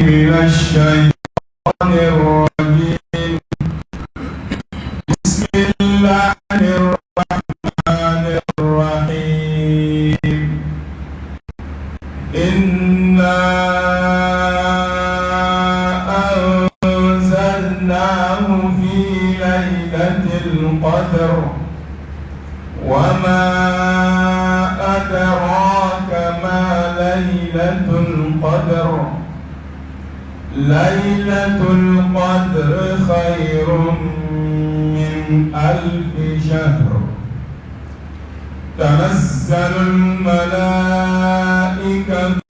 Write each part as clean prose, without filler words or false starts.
من الشيطان الرجيم. بسم الله الرحمن الرحيم. إنا أنزلناه في ليلة القدر، وما أدراك ما ليلة القدر. ليلة القدر خير من 1000 شهر. تنزل الملائكة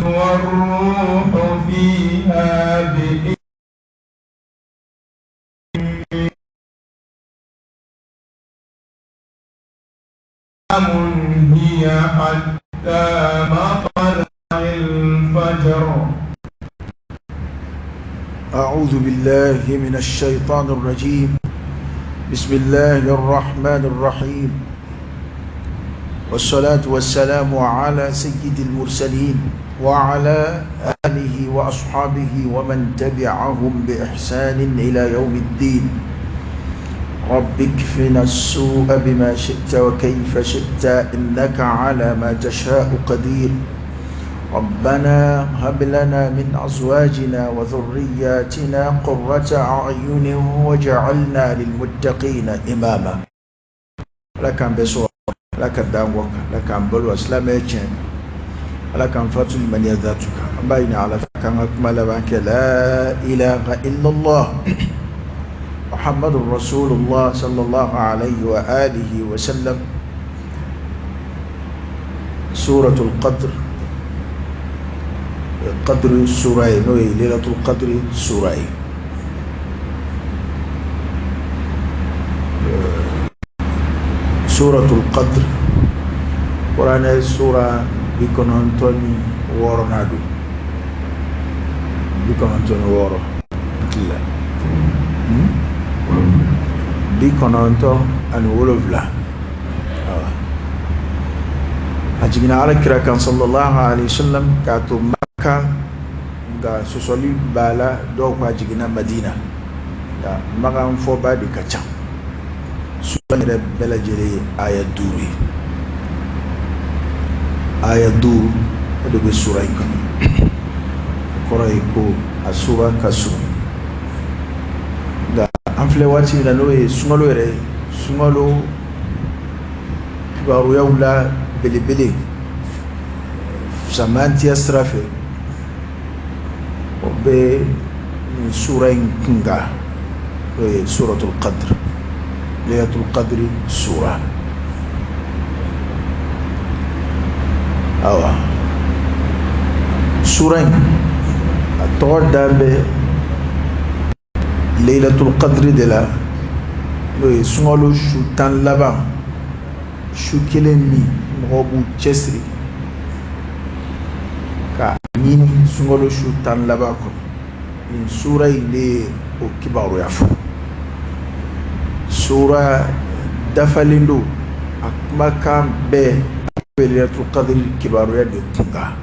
والروح فيها بإذن هي حتى مطلع الفجر. أعوذ بالله من الشيطان الرجيم. بسم الله الرحمن الرحيم، والصلاة والسلام على سيد المرسلين وعلى آله وأصحابه ومن تبعهم بإحسان إلى يوم الدين. رب اكفنا السوء بما شئت وكيف شئت، إنك على ما تشاء قدير. ربنا هب لنا من أزواجنا وذرياتنا قرة أعين واجعلنا للمتقين إماما. Ala k'an bɛɛ sɔrɔ, Ala ka dan kɔ kan, Ala k'an balo silamɛya tiɲɛ kan, Ala k'an fatu limaniya datu kan. An b'a ɲini Ala fɛ k'an ka kuma laban kɛ la ilaha illallah Muhammadu rasulullah sallallahu alayhi wa alihi wa sallam. Suratul Qadr, Qadr sura ye, n'o ye Laylatul Qadr sura ye. Suratul Qadr, kuranɛ sura 96 don, 96 tila 97. A jiginna Ala kira kan sallallahu alaihi wasallam k'a to Maka, nka sɔsɔli b'a la, dɔw ko a jiginna Madina, nka makan fɔba de ka ca. Sura yɛrɛ bɛɛ lajɛlen ye aya 5 ye, aya 5 o de bɛ sura in kɔnɔ. O kɔrɔ ye ko a sura ka surun. Nka an filɛ waati min na, n'o ye sunkalo yɛrɛ ye, sunkalo kibaruyaw la belebele samantiya sira fɛ, o bɛ nin sura in kunkan, n'o ye suratul qadr, laylatul qadri sura. Awa, sura in a tɔgɔ dan bɛ laylatul qadri de la, n'o ye sunkalo su 10 laban, su kelen min mɔgɔw b'u cɛsiri ka ɲini sunkalo su 10 laban kɔnɔ. Nin sura in de ye o kibaruya fɔ. Sura dafalen don, a kumakan bɛɛ bɛ laylatul qadri kibaruya de kunkan,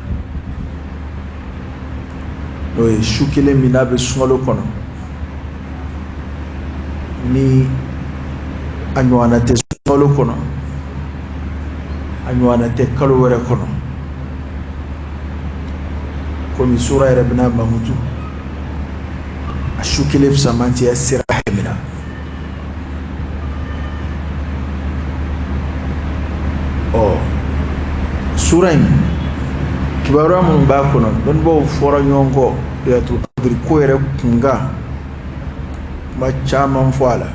n'o ye su kelen min n'a bɛ sunkalo kɔnɔ, ni a ɲɔgɔnna tɛ sunkalo kɔnɔ, a ɲɔgɔnna tɛ kalo wɛrɛ kɔnɔ. Komi sura yɛrɛ bɛna mankutu a su kelen fisamantiya sira hakɛ min na. Ɔ, sura in kibaruya minnu b'a kɔnɔ, dɔnnibaaw fɔra ɲɔgɔn kɔ laylatul qadri ko yɛrɛ kunkan, kuma caman fɔ a la.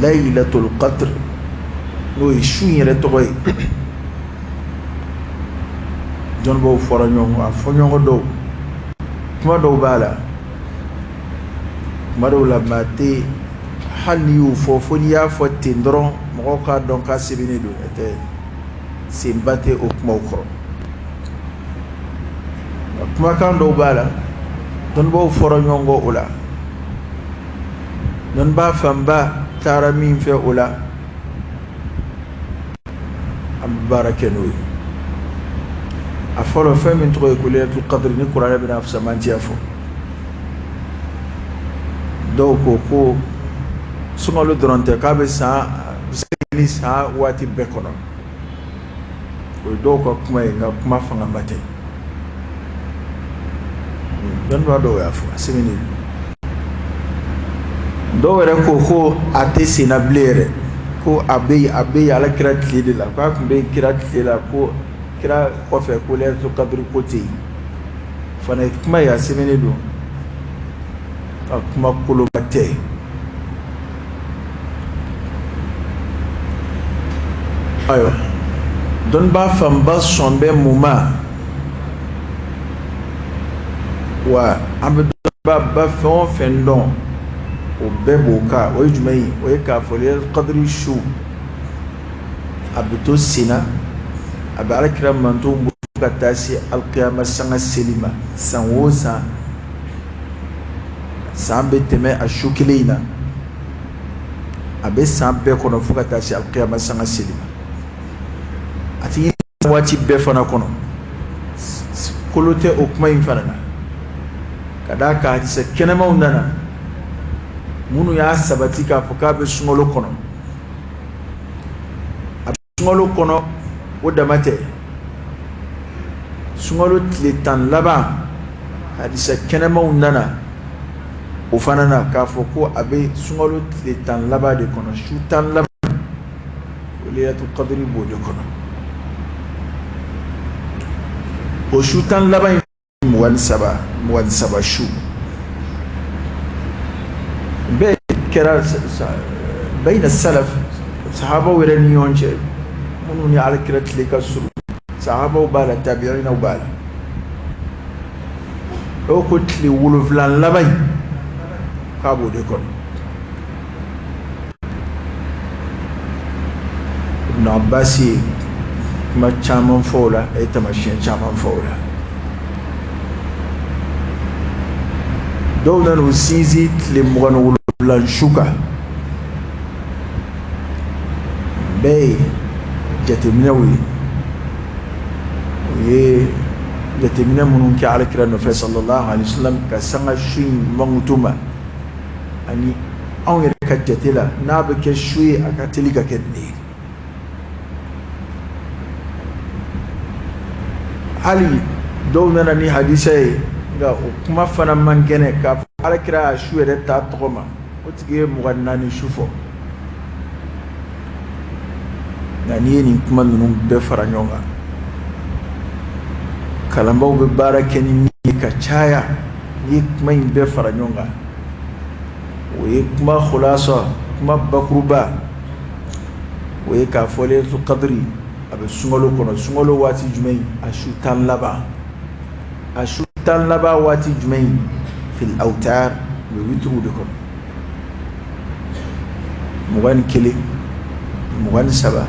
Laylatul qadr, n'o ye su in yɛrɛ tɔgɔ ye, dɔnnibaaw fɔra ɲɔgɔn kɔ, a fɔ ɲɔgɔn dɔw, kuma dɔw b'a la, kuma dɔw la maa tɛ, hali n'i y'o fɔ, fo n'i y'a fɔ ten dɔrɔn mɔgɔw k'a dɔn k'a sɛbɛnnen don, tɛ senba tɛ o kumaw kɔrɔ. Kumakan dɔw b'a la, dɔnnibaaw fɔra ɲɔgɔn kɔ o la, dɔnnibaa fanba taara min fɛ o la, an bɛ baara kɛ n'o ye. A fɔlɔ, fɛn min tɔgɔ ye ko Laylatul Qadr, ni kuranɛ bɛna fisamantiya fɔ, dɔw ko ko sunkalo dɔrɔn tɛ, k'a bɛ san ni san waati bɛɛ kɔnɔ. O ye dɔw ka kuma ye, nka kuma fangaba tɛ. Dɔnnibaa dɔw y'a fɔ, a sɛbɛnnen dɔw yɛrɛ ko ko a tɛ senna bilen yɛrɛ, ko a bɛ yen, a bɛ yen ala kira tile de la, k'a tun bɛ yen kira tile la, ko kira kɔfɛ ko Laylatul Qadr ko tɛ yen fana. Ye kuma ye, a sɛbɛnnen don, a kuma koloba tɛ. Ayiwa, dɔnnibaa fanba sɔn bɛ mun ma? Wa an bɛ dɔnnibaa ba fɛn o fɛn dɔn, o bɛɛ b'o kan. O ye jumɛn ye? O ye k'a fɔ Laylatul Qadr su, a bɛ to senna, a bɛ alakira mantonw bolo ka taa se alikiyama sanga seli ma. San o san, san bɛ tɛmɛ a su kelen in na, a bɛ san bɛɛ kɔnɔ fo ka taa se alikiyama sanga seli ma. A tɛ ɲini waati bɛɛ fana kɔnɔ, kolo tɛ o kuma in fana na, ka d'a kan hadisa kɛnɛmaw nana minnu y'a sabati k'a fɔ k'a bɛ sunkalo kɔnɔ. A bɛ sunkalo kɔnɔ, o dama tɛ, sunkalo tile 10 laban, hadisa kɛnɛmaw nana o fana na k'a fɔ ko a bɛ sunkalo tile 10 laban de kɔnɔ, su 10 laban, o Laylatul Qadr b'o de kɔnɔ. O su 10 laban in, 23, 23 su bɛɛ kɛra bayna salaf, sahabaw yɛrɛ ni ɲɔgɔn cɛ, minnu ni alakira tile ka surun, sahabaw b'a la, tabi'inaw b'a la, o ko tile 7 laban in, k'a b'o de kɔnɔ. Ibn Abbas ye kuma caman fɔ o la, a ye taamasiyɛn caman fɔ o la. Dɔw nana u sinsin tile 27 su kan. Bɛɛ ye jateminɛw ye, u ye jateminɛ minnu kɛ alakira nɔfɛ sallallahu alaihi wasallam ka sanga su in mankutu ma, ani anw yɛrɛ ka jate la, n'a bɛ kɛ su ye, a ka teli ka kɛ nin ye. Hali dɔw nana ni hadisa ye, nka o kuma fana man kɛnɛ k'a fɔ alakira y'a su yɛrɛ ta tɔgɔ ma. O tigi ye 24 su fɔ. Nka n'i ye nin kuma ninnu bɛɛ fara ɲɔgɔn kan, kalanbaaw bɛ baara kɛ ni min ye ka caya, n'i ye kuma in bɛɛ fara ɲɔgɔn kan, o ye kuma khulasa, kuma bakuruba, o ye k'a fɔ Laylatul Qadri a bɛ sunkalo kɔnɔ. Sunkalo waati jumɛn? A su 10 laban. A su 10 laban waati jumɛn? Fil awtar, o bɛ witiriw de kɔnɔ, 21, 23, 25,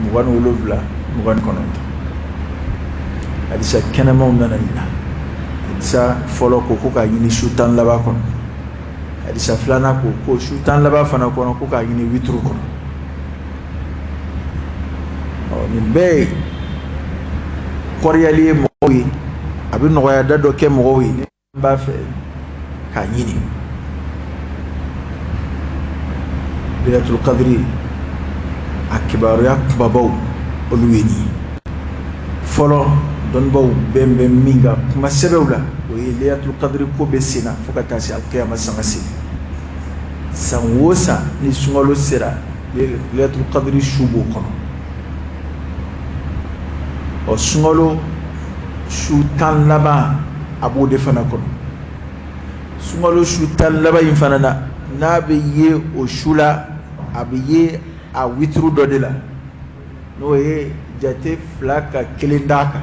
27, 29. Hadisa kɛnɛmaw nana nin na. Hadisa fɔlɔ ko ko k'a ɲini su 10 laban kɔnɔ. Hadisa filanan ko ko su 10 laban fana kɔnɔ, ko k'a ɲini witiri kɔnɔ. Ɔ, nin bɛɛ ye kɔrɔyali ye mɔgɔw ye, a bɛ nɔgɔya da dɔ kɛ mɔgɔw ye n b'a fɛ k'a ɲini. Laylatul Qadri a kibaruya kumabaw, olu ye nin ye. Fɔlɔ, dɔnnibaw bɛn bɛ min kan kuma sɛbɛnw la, o ye Laylatul Qadri ko bɛ senna fo ka taa se alkiyama sanga seli. San o san ni sunkalo sera, Laylatul Qadri su b'o kɔnɔ. Ɔ, sunkalo su 10 laban, a b'o de fana kɔnɔ. Sunkalo su 10 laban in fana na, n'a bɛ ye o su la, a bɛ ye a witiri dɔ de la, n'o ye jate fila ka kelen d'a kan,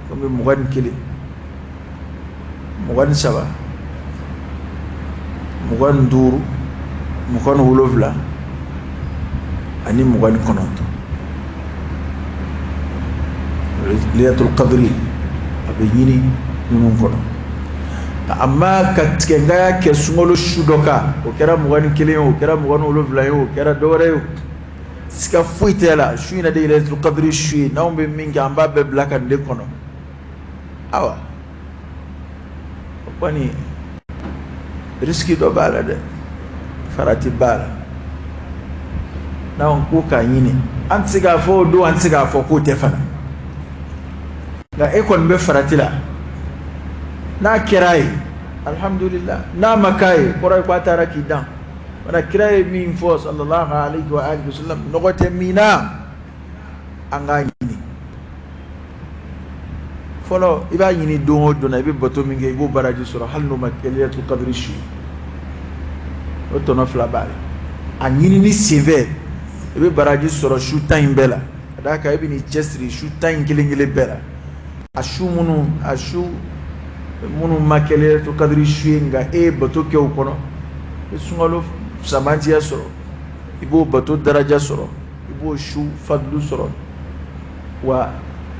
komi 21, 23, 25, 27 ani 29. Laylatul Qadri a bɛ ɲini ninnu kɔnɔ. Amma ka tigɛngaya kɛ sunkalo su dɔ kan, o kɛra 21 ye, o kɛra 27 ye, o kɛra dɔwɛrɛ ye. Siga foyi tɛ la, su in na de ye laylatul qadri su ye. N'anw bɛ min kɛ, an b'a bɛɛ bila ka nin de kɔnɔ. Awa, o kɔni, risque dɔ b'a la dɛ, farati b'a la. N'anw ko k'a ɲini, an tɛ se k'a fɔ o don, an tɛ se k'a fɔ k'o tɛ fana, nka e kɔni bɛ farati la. N'a kɛra ye, alhamdulillah. N'a ma k'a ye, kɔrɔ ye ko a taara k'i dan. Wala kira ye min fɔ, sallallahu alaihi wa alihi wasallam, nɔgɔ tɛ min na, an k'a ɲini fɔlɔ. I b'a ɲini don o don na, i bɛ bato min kɛ, i b'o baraji sɔrɔ, hali n'o ma kɛ laylatul qadri su ye. O tɔnɔ fila b'a la. A ɲinini senfɛ, i bɛ baraji sɔrɔ su 10 in bɛɛ la, ka d'a kan e bɛ n'i cɛsiri su 10 in kelen kelen bɛɛ la. A su minnu ma kɛ laylatul qadri su ye, nka e ye bato kɛ o kɔnɔ, i bɛ sunkalo samantiya sɔrɔ, i b'o bato daraja sɔrɔ, i b'o su fadulu sɔrɔ. Wa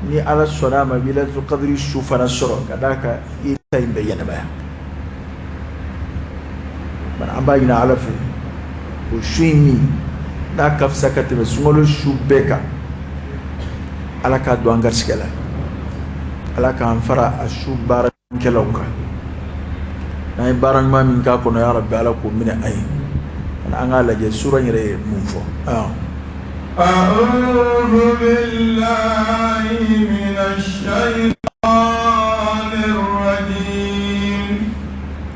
ni Ala sɔnna a ma, i bɛ laylatul qadri su fana sɔrɔ, ka d'a kan i ye ta in bɛɛ ɲɛnamaya. An b'a ɲini Ala fɛ, o su in min n'a ka fisa ka tɛmɛ sunkalo su bɛɛ kan, Ala k'a don an garisɛgɛ la. Ala k'an fara a su baarakɛlaw kan. N'an ye baara ɲuman min k'a kɔnɔ, ya Rabbi, Ala k'o minɛ an ye. An k'a lajɛ, sura in yɛrɛ ye mun fɔ? أعوذ بالله من الشيطان الرجيم.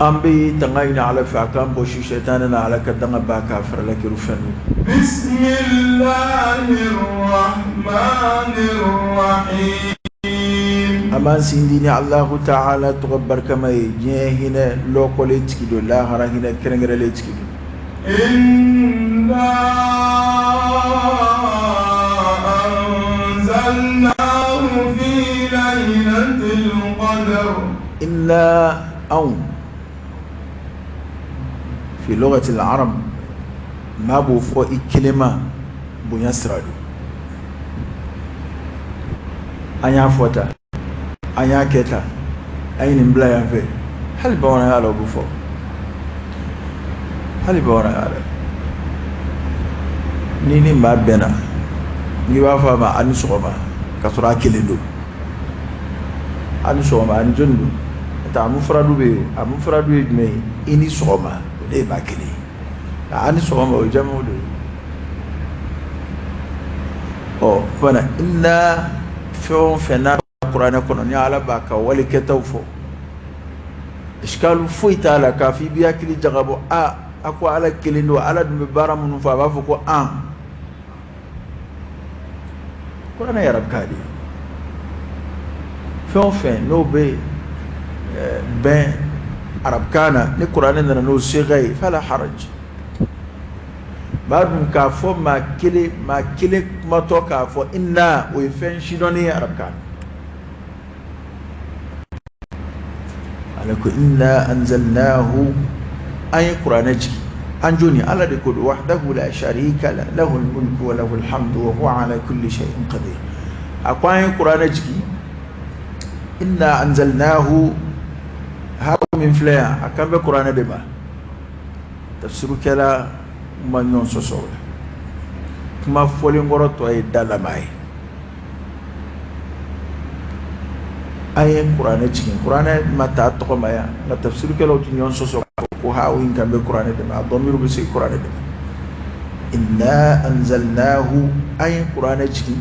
An bɛ tanga ɲini Ala fɛ, a k'an bɔsi sɛtanɛ na. Ala ka danga b'a k'a farala kɛrɛ fɛn. بسم الله الرحمن الرحيم. An b'an sindi ni Alahu Taala tɔgɔ barikama ye, diɲɛ hinɛ lɔkɔlen tigi don, lahara hinɛ kɛrɛnkɛrɛnlen tigi don. إنا أنزلناه في ليلة القدر. إنا، anw. في لغة العرب، maa b'o fɔ i kelen ma, bonya sira don. An y'a fɔ tan, an y'a kɛ tan, an ye nin bila yan fɛ. Hali bamananya la, o bɛ fɔ. Hali bamananya la, ni ni maa bɛnna, n'i b'a fɔ a ma a ni sɔgɔma, ka sɔrɔ a kelen don, a ni sɔgɔma, a ni jɔnni don? A mufradu bɛ yen. A mufradu ye jumɛn ye? I ni sɔgɔma, o de ye maa kelen ye. A ni sɔgɔma, o ye jamu de ye. Ɔ fana, inna, fɛn o fɛn n'a kuranɛ kɔnɔ, ni Ala b'a ka wale kɛtaw fɔ, iskalu foyi t'a la k'a fɔ i b'i hakili jagabɔ. A ko Ala kelen don, Ala dun bɛ baara minnu fɔ, a b'a fɔ ko an. Kuranɛ ye arabukan de ye. Fɛn o fɛn n'o bɛ bɛn arabukan na, ni kuranɛ nana n'o sega ye, fala haraj. B'a dun k'a fɔ maa kelen, maa kelen kumatɔ k'a fɔ inna, o ye fɛn sidɔnni ye arabukan na. Ala ko inna anzalnahu, an ye kuranɛ jigin. An joni? Ala de ko don, wahdahu la sharika la, lahul mulku wa lahul hamdu wa huwa ala kulli shay'in qadir. A ko an ye kuranɛ jigin. Inna anzalnahu, ha min filɛ yan, a kan bɛ kuranɛ de ma. Tafsirukɛla ma ɲɔgɔn sɔsɔ o la. Kuma fɔlen kɔrɔ tɔ ye dalama ye. An ye kuranɛ jigin. Kuranɛ ma taa tɔgɔ ma yan, nka tafsirukɛlaw tɛ ɲɔgɔn sɔsɔ ko ha in kan bɛ kuranɛ de ma. A dɔnmiiriw bɛ se kuranɛ de ma. Inna anzalnahu, an ye kuranɛ jigin,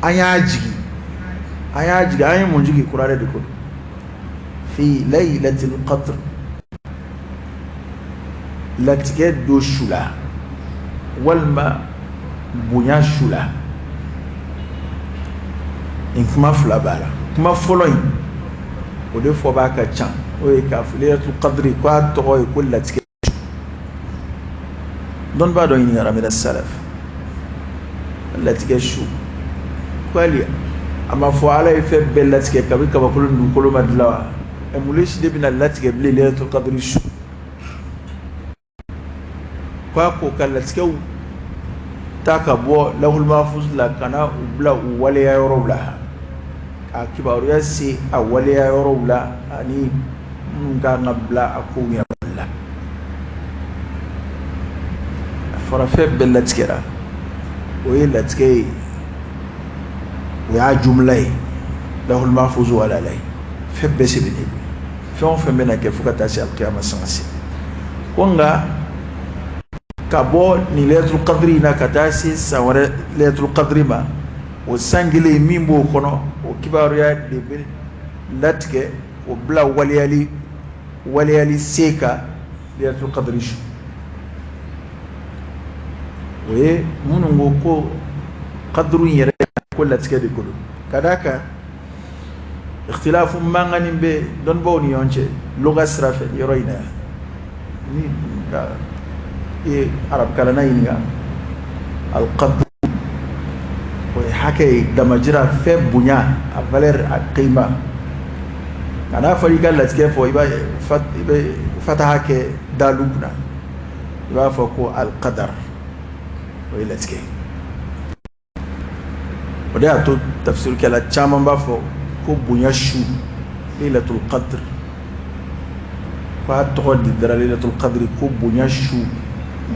an y'a jigin, an y'a jigin. An ye mun jigin? Kuranɛ de ko fi laylatil qadr, latigɛ do su la, walima bonya su la. Nin kuma fila b'a la. Kuma fɔlɔ in, o de fɔ b'a ka ca, o ye k'a fɔ laylatul qadri ko a tɔgɔ ye ko latigɛ su. Dɔnnibaa dɔ ɲininkara mina salaf, latigɛ su, ko hali a ma fɔ Ala ye fɛn bɛɛ latigɛ kabi kabakolo ni dugukolo ma dilan wa? Ɛ, mun si de bɛna latigɛ bilen laylatul qadri su? Ko a ko ka latigɛw ta ka bɔ lahul mahfuz la, ka na u bila u waleya yɔrɔw la, k'a kibaruya se a waleya yɔrɔw la, ani minnu kan ka bila a kow ɲɛnabɔli la. A fɔra fɛn bɛɛ latigɛra. O ye latigɛ ye, o y'a jumla ye. Lahul mahfuz wala la ye, fɛn bɛɛ sɛbɛnnen don, fɛn o fɛn bɛna kɛ fo ka taa se alikiyama sanga se. Ko nka ka bɔ nin lailatul qadri in na ka taa se san wɛrɛ lailatul qadri ma, o san kelen min b'o kɔnɔ, o kibaruya de bɛ latigɛ, o bila waleyali se kan lailatul qadri su. O ye minnu ko ko qadru in yɛrɛ ko latigɛ de ko don, ka d'a kan ikhtilafu mankannin bɛ dɔnnibaaw ni ɲɔgɔn cɛ lugha sira fɛ yɔrɔ in na yan. Ni ka i ye arabukalanna ɲininka, alqadru o ye hakɛ ye, damajira, fɛn bonya, a valeur, a qima. Nka n'a fɔra i ka latigɛ fɔ, i bɛ fataha kɛ dalu kunna, i b'a fɔ ko alqadar, o ye latigɛ ye. O de y'a to tafsirikɛla caman b'a fɔ ko bonya su, laylatul qadr, k'a tɔgɔ de dara laylatul qadr, ko bonya su,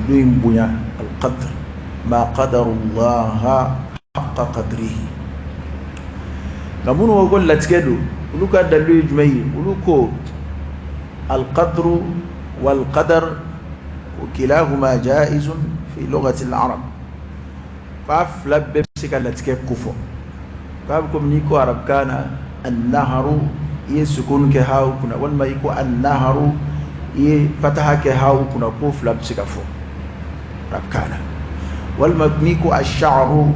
don in bonya, alqadr, ma qadarullaha haqqa qadrihi. Nka minnu ko ko latigɛ don, olu ka dalilu ye jumɛn ye? Olu ko alqadru walqadar kilahuma jaizun fi lughati al-arab, k'a fila bɛɛ bɛ se ka latigɛ kofɔ. K'a bɛ komi n'i ko arabukan na annaharu, i ye sukun kɛ haw kunna, walima i ko annaharu, i ye fataha kɛ haw kunna, k'o fila bɛ se ka fɔ arabukan na. Walima n'i ko ash'aru,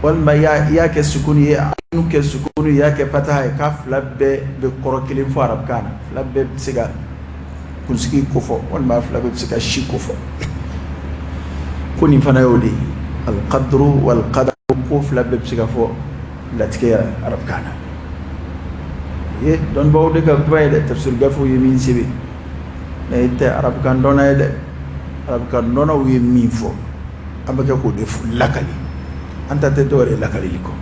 walima i y'a kɛ sukun ye, ayinu kɛ sukun ye, i y'a kɛ fataha ye, k'a fila bɛɛ bɛ kɔrɔ kelen fɔ arabukan na. Fila bɛɛ bɛ se ka kunsigi kofɔ, walima fila bɛɛ bɛ se ka si kofɔ. Ko nin fana y'o de ye, alqadru walqadar, ko fila bɛɛ bɛ se ka fɔ latigɛ yɛrɛ arabukan na. Ye dɔnnibaaw de ka kuma ye dɛ, tafsir gafew ye min sɛbɛn, ne tɛ arabukan dɔnna ye dɛ. Arabukan dɔnnaw ye min fɔ, an bɛ kɛ k'o de lakali, an ta tɛ dɔwɛrɛ ye lakalili kɔ.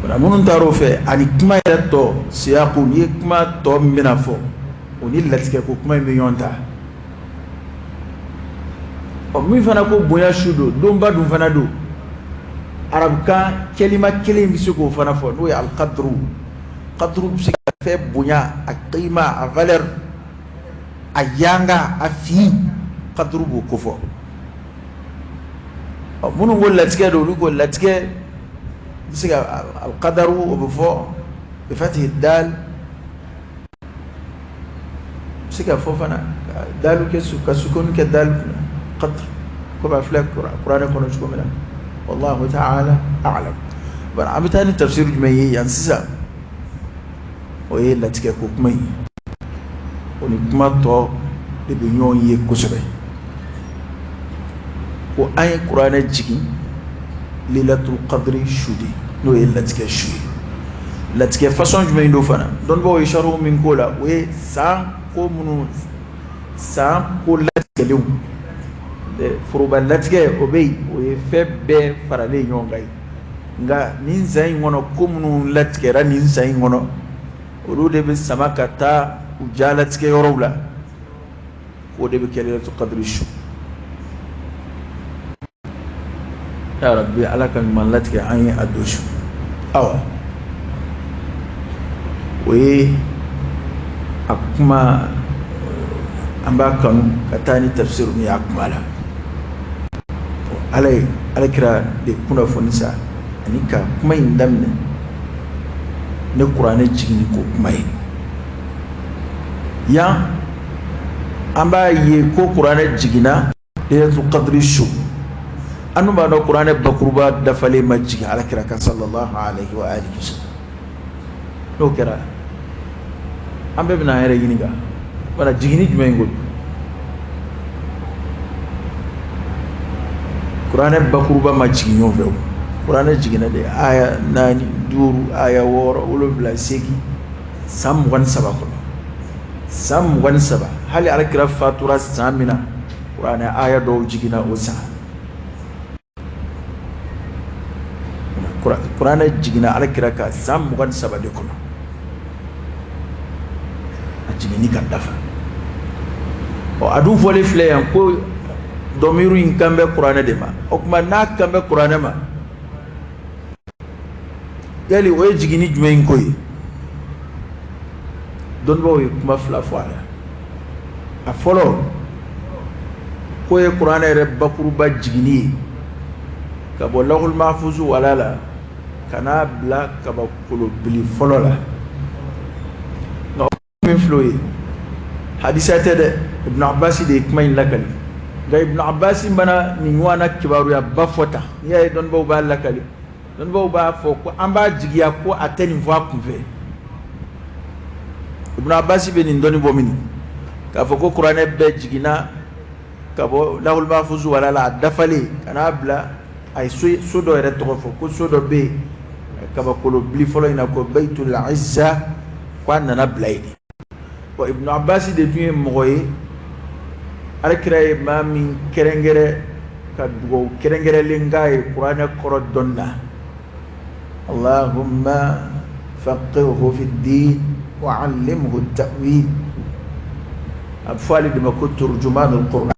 Wala minnu taar'o fɛ, ani kuma yɛrɛ tɔ siyaku, n'i ye kuma tɔ min bɛna fɔ, o ni latigɛ ko kuma in bɛ ɲɔgɔn ta. Ɔ, min fana ko bonya su don, donba dun fana don, arabukan kɛlima kelen bɛ se k'o fana fɔ, n'o ye alqadru. Qadru bɛ se ka fɛn bonya, a qima, a valeur, a yanga, a fin, qadru b'o kofɔ. Ɔ, minnu ko latigɛ don, olu ko latigɛ bɛ se ka alqadaru, o bɛ fɔ bi fatihi dal, bɛ se ka fɔ fana ka dalu kɛ su, ka sukun kɛ dalu kunna, qadr, ko b'a filɛ kuranɛ kɔnɔ cogo min na. Wallahu ta'ala a'lam. Bari an bɛ taa ni tafsir jumɛn ye yan sisan? O ye latigɛ ko kuma in, o ni kuma tɔ de bɛ ɲɔgɔn ye kosɛbɛ. Ko an ye kuranɛ jigin lailatul qadri su de, n'o ye latigɛ su ye. Latigɛ façon jumɛn don fana? Dɔnnibaaw ye sariw min k'o la, o ye san ko minnu, san ko latigɛlenw, foroba latigɛ, o bɛ yen, o ye fɛn bɛɛ faralen ɲɔgɔn kan ye. Nka nin san in kɔnɔ, ko minnu latigɛra nin san in kɔnɔ, olu de bɛ sama ka taa u jalatigɛ yɔrɔw la, k'o de bɛ kɛ lailatul qadri su. Ya rabbi, ala ka ɲuman latigɛ an ye a don su. Awa, o ye a kuma, an b'a kanu ka taa ni tafsir min y'a kuma la. Ala ye ala kira de kunnafoni sa ani ka kuma in daminɛ ne kuranɛ jiginni ko kuma ye. Yan an b'a ye ko kuranɛ jiginna lailatul qadri su. An dun b'a dɔn kuranɛ bakuruba dafalen ma jigin ala kira kan sallallahu alaihi wa alihi wasallam. N'o kɛra, an bɛɛ bɛna an yɛrɛ ɲininka, wala jiginni jumɛn in ko don? Kuranɛ bakuruba ma jigin ɲɔgɔn fɛ o. Kuranɛ jiginna de aya 4, 5, aya 6, 7, 8, san 23 kɔnɔ. San 23, hali ala kira fatura san min na, kuranɛ aya dɔw jiginna o san. Kuranɛ jiginna ala kira kan san 23 de kɔnɔ, a jiginni ka dafa. Ɔ, a dun fɔlen filɛ yan ko Dɔmiru in kan bɛ kuranɛ de ma. O tuma n'a kan bɛ kuranɛ ma, yali o ye jiginni jumɛn in ko ye? Dɔnnibaaw ye kuma fila fɔ a la. A fɔlɔ, k'o ye kuranɛ yɛrɛ bakuruba jiginni ye ka bɔ lawhul mahfuzu wala la ka n'a bila kabakolo bili fɔlɔ la. Nka min filɛ o ye, hadisa tɛ dɛ, Ibn Abbas de ye kuma in lakali. Nka Ibn Abbas mana nin ɲɔgɔnna kibaruyaba fɔ tan, n'i y'a ye dɔnnibaaw b'a lakali, dɔnnibaaw b'a fɔ ko an b'a jigiya ko a tɛ nin fɔ a kunfɛ. Ibn Abbas bɛ nin dɔnni bɔ min k'a fɔ ko kuranɛ bɛɛ jiginna ka bɔ lawhul mahfuz wala la a dafalen ka n'a bila, a ye so dɔ yɛrɛ tɔgɔ fɔ ko so dɔ bɛ yen kabakolo bili fɔlɔ in na ko Baitul Izza, ko a nana bila yen de. Bon, Ibn Abbas de dun ye mɔgɔ ye, alakira ye maa min kɛrɛnkɛrɛn ka dugawu kɛrɛnkɛrɛnlen k'a ye kuranɛ kɔrɔ dɔnni na: Allahumma faqihhu fi ddin wa allimhu ta'wil. A bɛ fɔ ale de ma ko turjumanul Qur'an.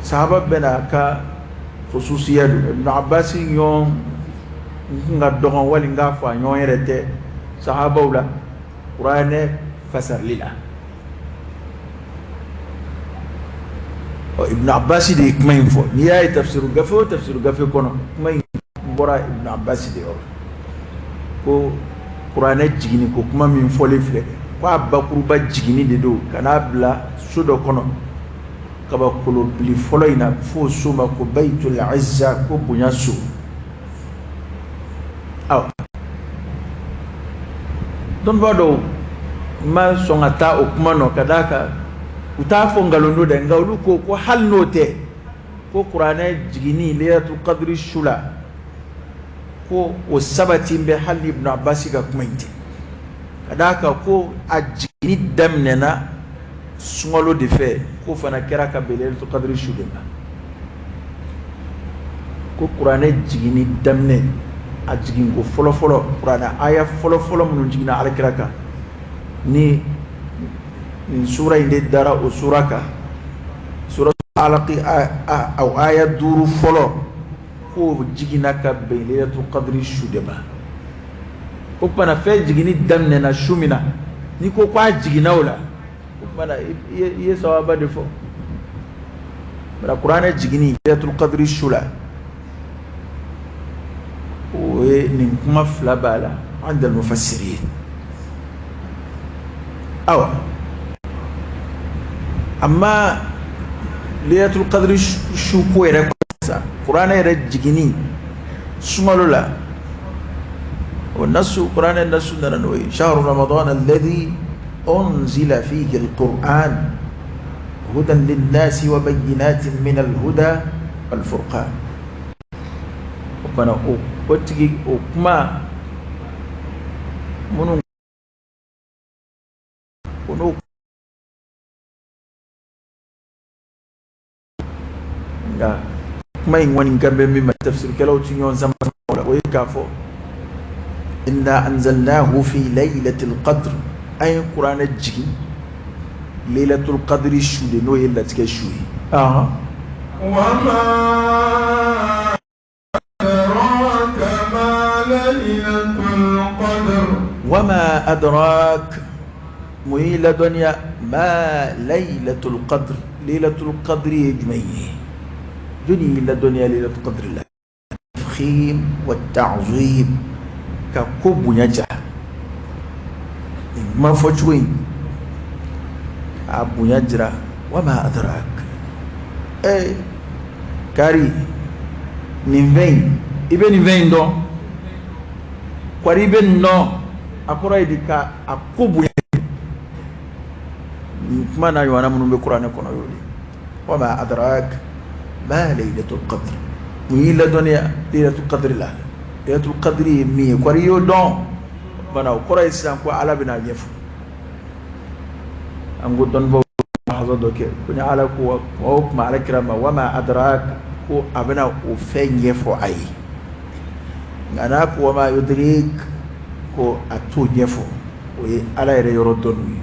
Sahaba bɛɛ n'a ka khususiya don. Ibn Abbas ɲɔgɔn n kun ka dɔgɔn, wali n k'a fɔ a ɲɔgɔn yɛrɛ tɛ sahabaw la kuranɛ fasarili la. Ɔ, Ibn Abbas de ye kuma in fɔ. N'i y'a ye tafsiru gafe o tafsiru gafe kɔnɔ, kuma in bɔra Ibn Abbas de yɔrɔ, ko kuranɛ jiginni ko kuma min fɔlen filɛ, ko a bakuruba jiginni de don ka n'a bila so dɔ kɔnɔ kabakolo bili fɔlɔ in na, f'o so ma ko Baitul Izza, ko bonya so. Awa, dɔnnibaa dɔw ma sɔn ka taa o kuma nɔ, ka d'a kan u t'a fɔ nkalon don dɛ, nka olu ko ko hali n'o tɛ, ko kuranɛ jiginni Laylatul Qadri su la, ko o sabati bɛ hali ni Ibn Abbas ka kuma in tɛ, ka d'a kan ko a jiginni daminɛna sunkalo de fɛ, k'o fana kɛra ka bɛn Laylatul Qadri su de ma. Ko kuranɛ jiginni daminɛ, a jiginko fɔlɔfɔlɔ, kuranɛ aya fɔlɔfɔlɔ minnu jiginna alakira kan, ni nin sura in de dara o sura kan, sura Alaqi, a aya 5 fɔlɔ, k'o jiginna ka bɛn Laylatul Qadri su de ma. O tuma na fɛn jiginni daminɛna su min na, n'i ko k'a jiginna o la, o tuma na i ye sawaba de fɔ. Bara kuranɛ jiginni Laylatul Qadri su la, o ye nin kuma fila b'a la indal mufassirin. Awa, amma Laylatul Qadri su ko yɛrɛ sa, kuranɛ yɛrɛ jiginni sunkalo la, o nasu, kuranɛ nasu nana n'o ye: shahru ramadan alladhi unzila fihi alquran hudan linnasi wa bayyinatin min alhuda wal furqan. O fana, o tigi o kuma minnu o n'o, nka kuma in kɔni kan bɛ min ma, tafsirikɛlaw ti ɲɔgɔn sama o la, o ye k'a fɔ inna anzalnahu fi laylatil qadr, an ye kuranɛ jigin laylatul qadri su de, n'o ye latigɛ su ye. Wa ma adraka ma laylatul qadr. Wama adrak, mun y'i ladɔnniya ma laylatul qadr, laylatul qadri ye jumɛn ye? Jɔnni y'i ladɔnniya laylatul qadri la? Tafkhim wa ta'zim, ka ko bonya jira. Nin kuma fɔcogo in a bonya jira. Wama adrak, kari nin fɛn in, i bɛ nin fɛn in dɔn, kɔri i bɛ nin dɔn? A kɔrɔ ye di? Ka a ko bonya. Nin kuma n'a ɲɔgɔnna minnu bɛ kuranɛ kɔnɔ, y'o de wama adrak ma laylatul qadr, mun y'i ladɔnniya laylatul qadr la? Laylatul qadr ye min ye, kɔri i y'o dɔn bana? O kɔrɔ ye sisan ko Ala bɛna a ɲɛfɔ. An ko dɔnnibaaw haza dɔ kɛ ko ni Ala ko kuma o kuma ala kira ma wama adrak, ko a bɛna o fɛn ɲɛfɔ a ye. Nka n'a ko wama yudrik, ko a t'o ɲɛfɔ, o ye Ala yɛrɛ yɔrɔ dɔnni ye.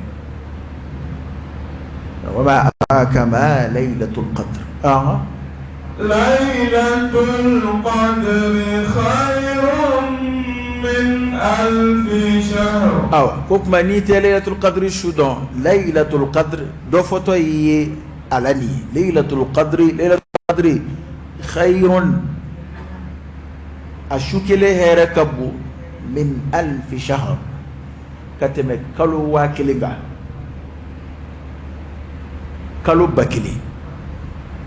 Wama adraka ma laylatul qadr. Laylatul qadri khayrun min alfi shahr. Awa ko kuma n'i tɛ laylatul qadri su dɔn, laylatul qadr dɔ fɔtɔ ye ala nin ye, laylatul qadri, laylatul qadri khayrun, a su kelen hɛrɛ ka bon min alfi shahr, ka tɛmɛ kalo 1000 kan, kalo 1000,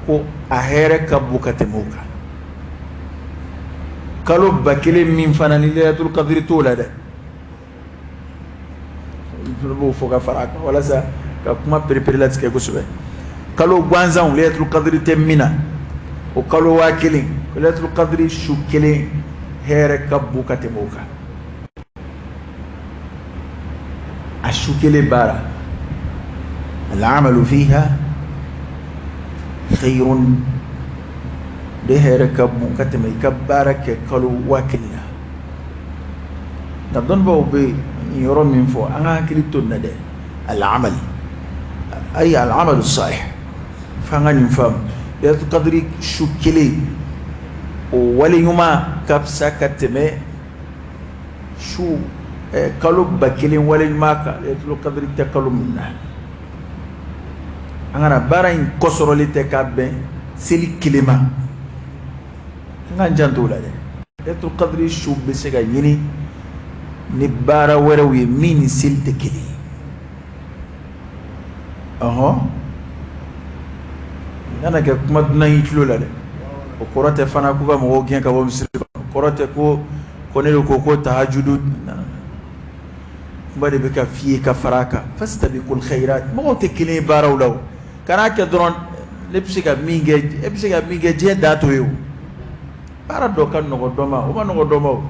ko a hɛrɛ ka bon ka tɛmɛ o kan. Kalo 1000 min fana ni laylatul qadri t'o la dɛ, i b'o fɔ ka fara a kan walasa ka kuma pereperelatigɛ kosɛbɛ. Kalo gansanw laylatul qadri tɛ min na, o kalo 1000, laylatul qadri su kelen hɛrɛ ka bon ka tɛmɛ o kan. A su kelen baara, al'amalu fiha khayrun, de hɛrɛ ka bon ka tɛmɛ i ka baara kɛ kalo 1000 la. Nka dɔnnibaaw bɛ nin yɔrɔ min fɔ, an ka hakili to nin na dɛ, al'amal ay al'amalu salih, f'an ka nin faamu. Laylatul qadri su kelen o wale ɲuman ka fisa ka tɛmɛ su kalo 1000 wale ɲuman kan, laylatul qadri tɛ kalo min na. An kana baara in kɔsɔrɔli tɛ ka bɛn seli kelen ma, an k'an janto o la dɛ. Laylatul qadri su bɛ se ka ɲini ni baara wɛrɛw ye min ni seli tɛ kelen ye. Ɔhɔn, n kana kɛ kuma dunan y'i tulo la dɛ. O kɔrɔ tɛ fana k'u ka mɔgɔw gɛn ka bɔ misiri kɔnɔ, o kɔrɔ tɛ ko ne de ko tahajudu, kuma de bɛ ka f'i ye ka fara a kan. Fastabiqul khairat, mɔgɔw tɛ kelen ye baaraw la o. Kan'a kɛ dɔrɔn ne bɛ se ka min kɛ, e bɛ se ka min kɛ, diɲɛ dan t'o ye o. Baara dɔ ka nɔgɔ dɔ ma, o ma nɔgɔ dɔ ma o.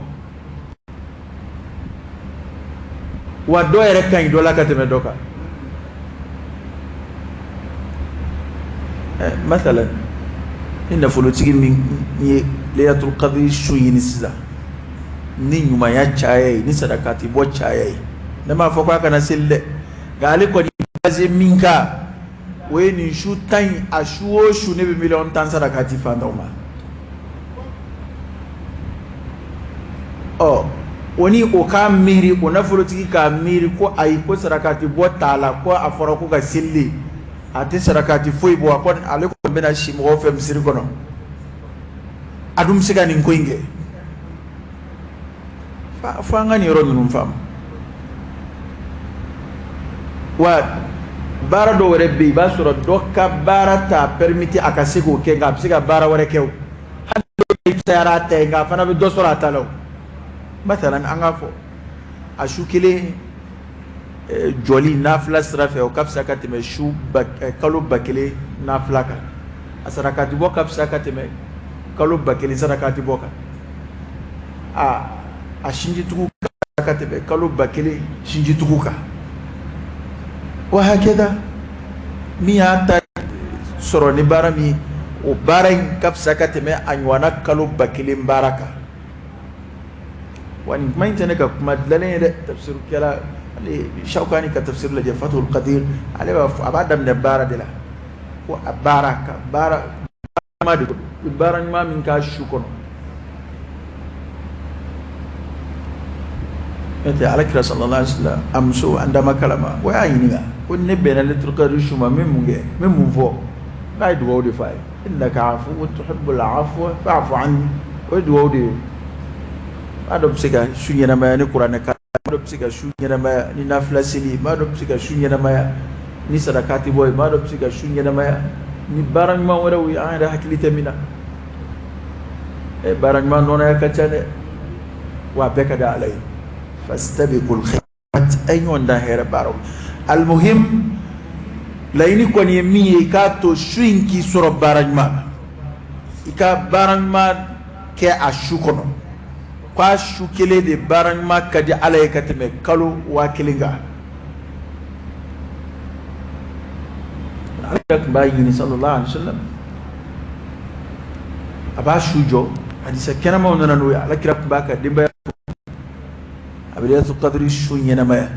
Wa dɔ yɛrɛ ka ɲi dɔ la ka tɛmɛ dɔ kan. Masalan ni nafolotigi min ye laylatul qadri su ɲini sisan ni ɲumanya caya ye, ni sadakati bɔ caya ye, ne m'a fɔ k'a kana seli dɛ, nka ale kɔni base min kan o ye nin su 10 in, a su o su ne bɛ miliyɔn 10 sadakati fantanw ma. Ɔ o ni o k'a miiri, o nafolotigi k'a miiri ko ayi, ko sarakati bɔ t'a la, ko a fɔra ko ka seli, a tɛ sarakati foyi bɔ, a kɔni ale kɔni bɛna si mɔgɔw fɛ misiri kɔnɔ, a dun bɛ se ka nin ko in kɛ. Fo an ka nin yɔrɔ ninnu faamu. Wa baara dɔw yɛrɛ bɛ yen, i b'a sɔrɔ dɔ ka baara t'a permettre a ka se k'o kɛ, nka a bɛ se ka baara wɛrɛ kɛ o. Hali n'o cayara a ta ye, nka a fana bɛ dɔ sɔrɔ a ta la o. Masalan an k'a fɔ a su kelen jɔli nafila sira fɛ, o ka fisa ka tɛmɛ su kalo 1000 nafila kan. A sarakati bɔ ka fisa ka tɛmɛ kalo 1000 sarakati bɔ kan. A sinjitugu ka tɛmɛ kalo 1000 sinjitugu kan. Wa hakɛda min y'a ta sɔrɔ ni baara min, o baara in ka fisa ka tɛmɛ a ɲɔgɔnna kalo 1000 baara kan. Wa nin kuma in tɛ ne ka kuma dilannen ye dɛ, tafsirukɛla ale Shawkani ka tafsir lajɛ Fathul Qadir, ale b'a fɔ, a b'a daminɛ baara de la, ko a baara ka baara ɲuman de don, baara ɲuman min k'a su kɔnɔ. N'o tɛ Ala kira sallallahu alaihi wasallam a muso an dama kalama, o y'a ɲininka ko ne bɛnna laylatul qadri su ma, n bɛ mun kɛ, n bɛ mun fɔ? N'a ye dugawu de fɔ a ye, innaka afuwwun tuhibbul afwa fa'fu anni, o ye dugawu de ye. Maa dɔ bɛ se ka su ɲɛnamaya ni kuranɛ kalan, maa dɔ bɛ se ka su ɲɛnamaya ni nafila seli ye, maa dɔ bɛ se ka su ɲɛnamaya ni sarakati bɔ ye, maa dɔ bɛ se ka su ɲɛnamaya ni baara ɲuman wɛrɛw ye an yɛrɛ hakili tɛ min na. Baara ɲuman nɔnɔya ka ca dɛ, wa a bɛɛ ka di Ala ye. Fastabiqul khairat, a ye ɲɔgɔn dan hɛrɛ baaraw. Almuhim, laɲini kɔni ye min ye, i k'a to su in k'i sɔrɔ baara ɲuman na, i ka baara ɲuman kɛ a su kɔnɔ, k'a su kelen de baara ɲuman ka di Ala ye ka tɛmɛ kalo 1000 kan. Ala tun b'a ɲini sallallahu alaihi wasallam, a b'a su jɔ, hadisa kɛnɛmaw nana n'o ye. Ala kira tun b'a ka denbaya, a bɛ laylatul qadri su ɲɛnamaya,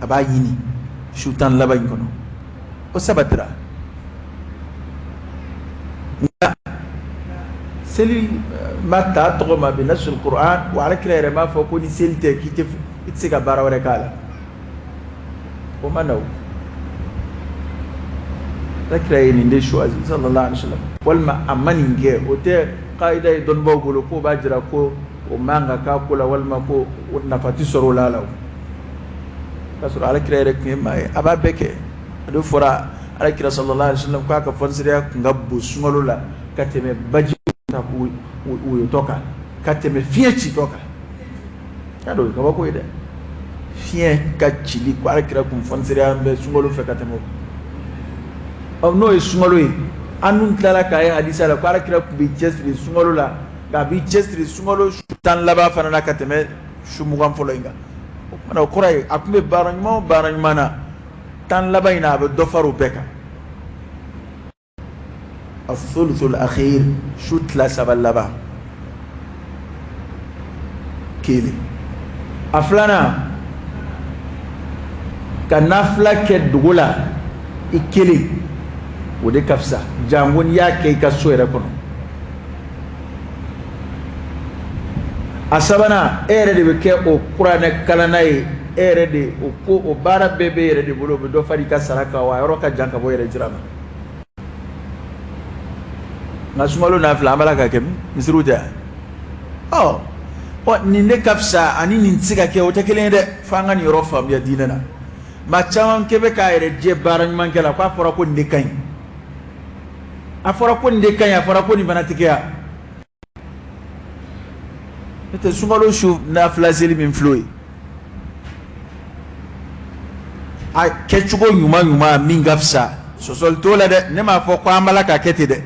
a b'a ɲini su 10 laban in kɔnɔ, o sabatira. Seli ma ta tɔgɔ ma bi nasul Qur'an, wa ala kira yɛrɛ m'a fɔ ko ni seli tɛ k'i tɛ i tɛ se ka baara wɛrɛ k'a la. O ma na. O ala kira ye nin de choisi sallallahu alaihi wasallam, walima a ma nin kɛ. O tɛ kaida ye dɔnnibaaw bolo k'o b'a jira ko o man ka k'a ko la, walima ko nafa tɛ sɔrɔ o la la. O k'a sɔrɔ ala kira yɛrɛ tun ye maa ye, a b'a bɛɛ kɛ. A de fɔra ala kira sallallahu alaihi wasallam k'a ka fɔnisireya tun ka bon sunkalo la ka tɛmɛ baji ta woyotɔ kan, ka tɛmɛ fiɲɛ citɔ kan. Y'a dɔn o ye kabako ye dɛ, fiɲɛ ka cili ko ala kira kun fɔnisireya bɛ sunkalo fɛ ka tɛmɛ o. N'o ye sunkalo ye, an dun tilala k'a ye hadisa la ko ala kira tun bɛ cɛsiri sunkalo la, nka a b'i cɛsiri sunkalo su 10 laban fana na ka tɛmɛ su 20 fɔlɔ in kan. O kumana, o kɔrɔ ye a tun bɛ baara ɲuman o baara ɲuman na 10 laban in na, a bɛ dɔ fara o bɛɛ kan. Asulusul akhir, su tila saba laban kelen. A filanan, ka nafila kɛ dogo la i kelen, o de ka fisa, janko n'i y'a kɛ i ka so yɛrɛ kɔnɔ. A sabanan, e yɛrɛ de bɛ kɛ o kuranɛ kalanna ye, e yɛrɛ de o ko o baara bɛɛ bɛ e yɛrɛ de bolo, o bɛ dɔ fara i ka sara kan, wa a yɔrɔ ka jan ka bɔ yɛrɛ jira ma. Nka sunkalo nafila, an b'a la ka kɛ min misiriw tɛ yan. Ɔ ɔ, nin de ka fisa ani nin tɛ se ka kɛ, o tɛ kelen ye dɛ. Fo an ka nin yɔrɔ faamuya diinɛ na. Maa caman kɛ bɛ k'a yɛrɛ jɛ baara ɲuman kɛ la k'a fɔra ko nin de ka ɲi, a fɔra ko nin de ka ɲi, a fɔra ko nin fana tɛ kɛ yan. N'o tɛ, sunkalo su nafila seli min filɛ o ye, a kɛcogo ɲuman ɲuman min ka fisa, sɔsɔli t'o la dɛ. Ne m'a fɔ ko an b'a la k'a kɛ ten dɛ,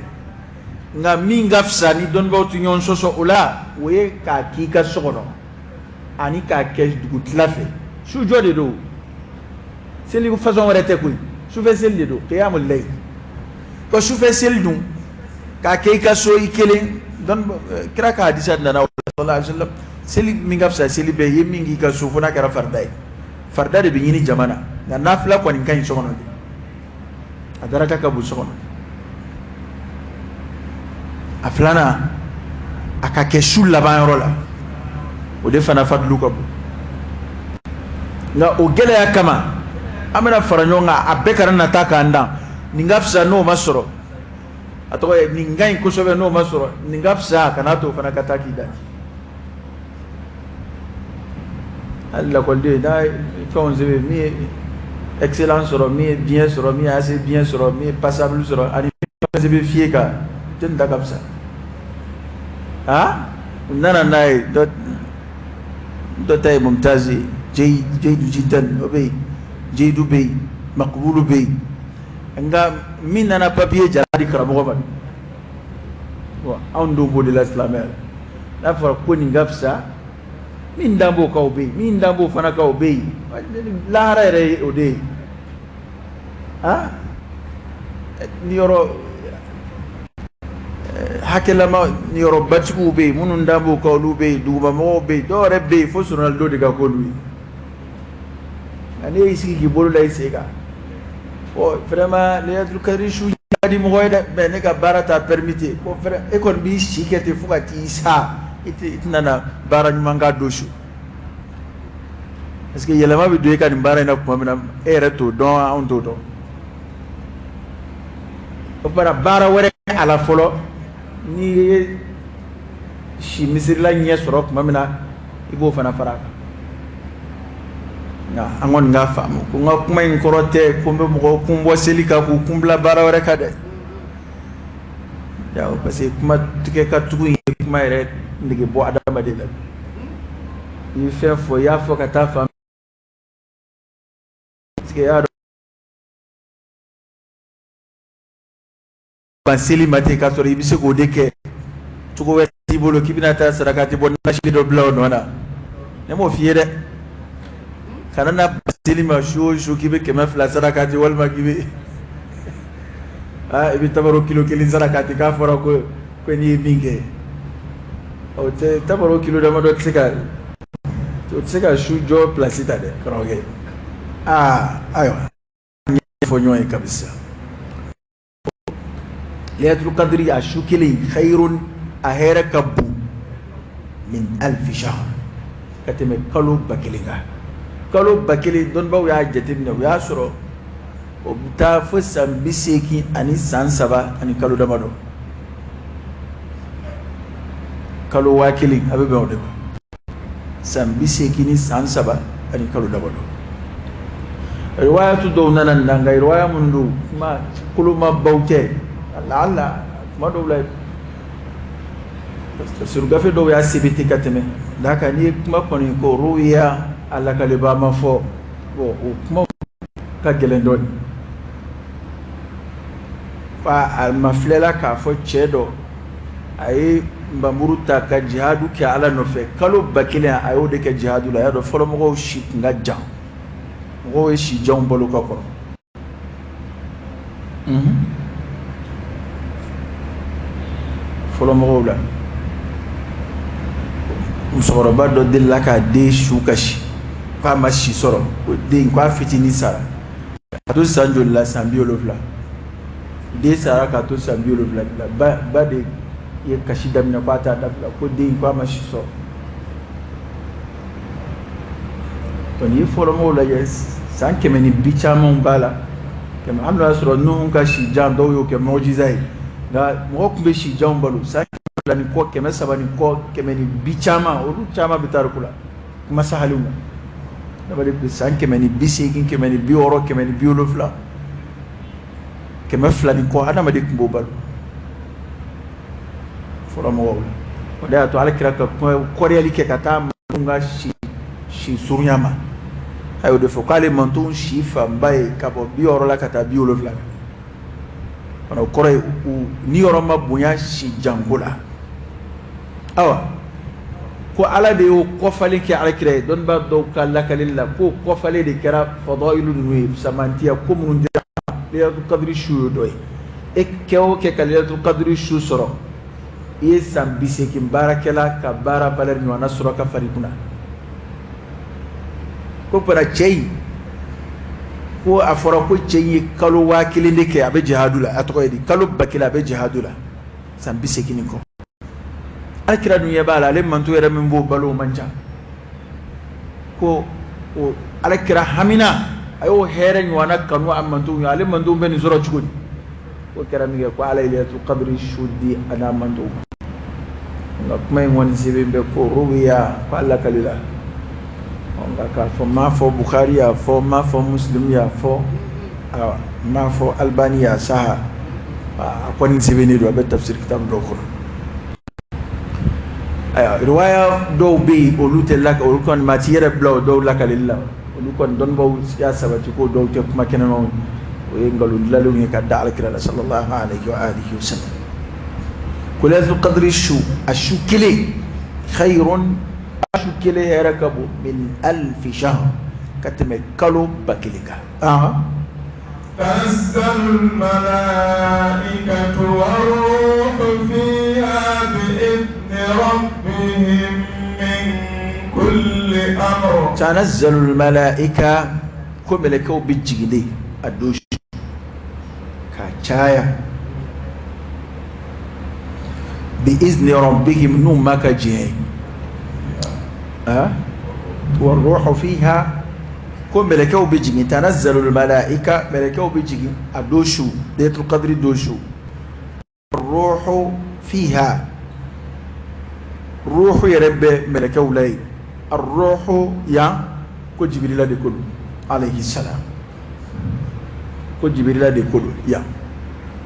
nka min ka fisa ni dɔnnibaaw tɛ ɲɔgɔn sɔsɔ o la, o ye k'a k'i ka so kɔnɔ ani k'a kɛ dugutila fɛ. Sujɔ de don, seli façon wɛrɛ tɛ koyi, sufɛ seli de don, qiyamul layl. Ko sufɛ seli dun, k'a kɛ i ka so i kelen, kira ka hadisa nana sallallahu alaihi wasallam, seli min ka fisa seli bɛɛ ye, min k'i ka so, fo n'a kɛra farida ye. Farida de bɛ ɲini jama na, nka nafila kɔni ka ɲi so kɔnɔ de, a daraka ka bon so kɔnɔ. A filanan, a ka kɛ su laban yɔrɔ la, o de fana fadulu ka bon. Nka o gɛlɛya kama, an bɛna fara ɲɔgɔn kan, a bɛɛ kana na taa k'an dan. Nin ka fisa, n'o ma sɔrɔ, a tɔgɔ ye nin ka ɲi kosɛbɛ, n'o ma sɔrɔ, nin ka fisa, kana to o fana ka taa k'i dan. Hali lakɔliden n'a ye fɛnw sɛbɛn, min ye excellent sɔrɔ, min ye bien sɔrɔ, min ye assez bien sɔrɔ, min ye passable sɔrɔ, ani min sɛbɛn fiyɛ kan, jɔni ta ka fisa? Ah, u nana n'a ye, dɔ dɔ ta ye mumtaz ye, jayidu jidan, o bɛ yen, jayidu bɛ yen, makubulu bɛ yen. Nka min nana papiye jara di karamɔgɔ ma, bon, anw dun b'o de la silamɛya la. N'a fɔra ko nin ka fisa, min dan b'o kan o bɛ yen, min dan b'o fana kan o bɛ yen. Lahara yɛrɛ ye o de ye. Ah, ni yɔrɔ hakɛlama ni yɔrɔbatigiw bɛ yen, minnu dan b'o kan olu bɛ yen, dugumamɔgɔw bɛ yen, dɔw yɛrɛ bɛ yen fo Ronaldo de ka k'olu ye. Nka n'e y'i sigi k'i bolo da i sen kan, bon, vraiment, Laylatul Qadri su ka di mɔgɔ ye dɛ, mais ne ka baara t'a permettre. Bon, e kɔni b'i si kɛ ten fo ka t'i sa, i tɛna na baara ɲuman k'a don su, parce que yɛlɛma bɛ don e ka nin baara in na tuma min na, e yɛrɛ t'o dɔn, anw t'o dɔn. O tuma, baara wɛrɛ a la fɔlɔ, n'i ye si misirila ɲɛ sɔrɔ tuma min na, i b'o fana fara a kan. Nka an kɔni k'a faamu ko n ka kuma in kɔrɔ tɛ ko n bɛ mɔgɔw kun bɔ seli kan k'u kun bila baara wɛrɛ kan dɛ. Parce que kuma tigɛ ka tugu in ye kuma yɛrɛ nege bɔ adamaden la. I ye fɛn fɔ, i y'a fɔ ka taa fan, parce que i y'a dɔn ban seli ma ten k'a sɔrɔ i bɛ se k'o de kɛ, cogo wɛrɛ t'i bolo k'i bɛna taa sarakati bɔ nasi dɔ bila o nɔ na. Ne m'o f'i ye dɛ. Kana na ban seli ma su o su k'i bɛ 200 sarakati, walima k'i bɛ aa i bɛ tamaro kilo 1 sarakati, k'a fɔra ko n'i ye min kɛ, o tɛ tamaro kilo damadɔ tɛ se ka, o tɛ se ka su jɔ place ta dɛ, karamɔgɔkɛ. Aa, ayiwa, ɲɛfɔ ɲɔgɔn ye kabisa. Laylatul Qadri a su kelen, khayrun a hɛrɛ ka bon min alfi shahr, ka tɛmɛ kalo 1000 kan. Kalo 1000, dɔnnibaw y'a jateminɛ, u y'a sɔrɔ o bɛ taa fo san 83 ani kalo damadɔ. Kalo 1000, a bɛ bɛn o de ma, san 83 san ani kalo damadɔ. Riwayatu dɔw nana nin na, nka riwaya minnu don, kuma kolomabaw tɛ. Laala kuma dɔw la, tafsir gafe dɔw y'a sɛbɛnti ka tɛmɛ d'a kan. N'i ye kuma kɔni ko ruwiya, a lakalibaa ma fɔ, bon, o kuma ka gɛlɛn dɔɔnin. Fa a ma filɛla k'a fɔ cɛ dɔ a ye npanmuru ta ka jihadu kɛ Ala nɔfɛ, kalo 1000 a y'o de kɛ jihadu la. A y'a dɔn fɔlɔmɔgɔw si tun ka jan, mɔgɔw ye si janw balo ka kɔrɔ. Fɔlɔmɔgɔw la, musokɔrɔba dɔ delila k'a den su kasi k'a ma si sɔrɔ, ko den k'a fitinin sara ka to san joli la? San 70. Den sara ka to san 70 la. Ba de ye kasi daminɛ k'a t'a dabila, ko den k'a ma si sɔrɔ. N'i ye fɔlɔmɔgɔw lajɛ, san kɛmɛ ni bi camanw b'a la, kɛmɛ. Hali n'o y'a sɔrɔ Nuhu ka si jan, dɔw y'o kɛ mujiza ye, nka mɔgɔ tun bɛ si janw balo, san 200 ni kɔ, 300 ni kɔ, kɛmɛ ni bi caman, olu caman bɛ tariku la, kuma sahaliw na. Adamaden bɛ san 180, 160, 170, 200 ni kɔ, adamaden tun b'o balo fɔlɔ mɔgɔw la. O de y'a to Ala kira ka kɔrɔyali kɛ ka taa mantonw ka si surunya ma. A y'o de fɔ k'ale mantonw si fanba ye ka bɔ 60 la ka taa 70 la. O kɔrɔ ye u niyɔrɔ ma bonya si janko la. Awa, ko Ala de y'o kɔfalen kɛ Ala kira ye. Dɔnnibaa dɔw ka lakali la, k'o kɔfalen de kɛra fadailu ninnu ye, samantiya ko minnu dira. Laylatul Qadri su y'o dɔ ye. E kɛ o kɛ ka Laylatul Qadri su sɔrɔ, i ye san 80 baarakɛla ka baara valeur ɲɔgɔnna sɔrɔ ka fari kunna. Ko para cɛ in, ko a fɔra ko cɛ in ye kalo 1000 de kɛ a bɛ jihadu la. A tɔgɔ ye di? Kalo 1000 a bɛ jihadu la, san 80 ni kɔ. Ala kira dun ɲɛ b'a la, ale manto yɛrɛ min b'o balo, o man ca. Ko o Ala kira hamina, a y'o hɛrɛ ɲɔgɔnna kanu a mantow ye. Ale mantow bɛ nin sɔrɔ cogo di? O kɛra min kɛ, ko Ala ye Laylatul Qadri su di a n'a mantow ma. Nka kuma in kɔni sɛbɛn bɛ ko ruwiya, ko a lakalila, nka k'a fɔ m'a fɔ Bukhari y'a fɔ, m'a fɔ Muslim y'a fɔ, m'a fɔ Albani y'a saha, a kɔni sɛbɛnnen don, a bɛ tafsir kitabu dɔw kɔnɔ. Ayiwa, riwaya dɔw bɛ yen, olu tɛ laka, olu kɔni maa t'i yɛrɛ bila o dɔw lakalili la. Olu kɔni, dɔnnibaw y'a sabati ko dɔw tɛ kuma kɛnɛmaw ye, o ye nkalon dilalenw ye ka da Alakira la sallallahu alaihi wa alihi wa sallam. Ko Laylatul Qadri su, a su kelen, khayrun, a su kelen hɛrɛ ka bon min alfi shahr, ka tɛmɛ kalo 1000 kan. تنزل الملائكة والروح فيها بإذن ربهم من كل أمر. تنزل الملائكة, ko mɛlɛkɛw bɛ jigin de a don ka caya, بإذن ربهم, n'u ma ka diɲɛ ye, والروح فيها, ko mɛlɛkɛw bɛ jigin. تنزل الملائكة, mɛlɛkɛw bɛ jigin a don su, Laylatul Qadri don su, الروح فيها, ruhu yɛrɛ bɛ mɛlɛkɛw la yen. الروح yan, ko Jibirila de ko don alayhi salam, ko Jibirila de ko don yan.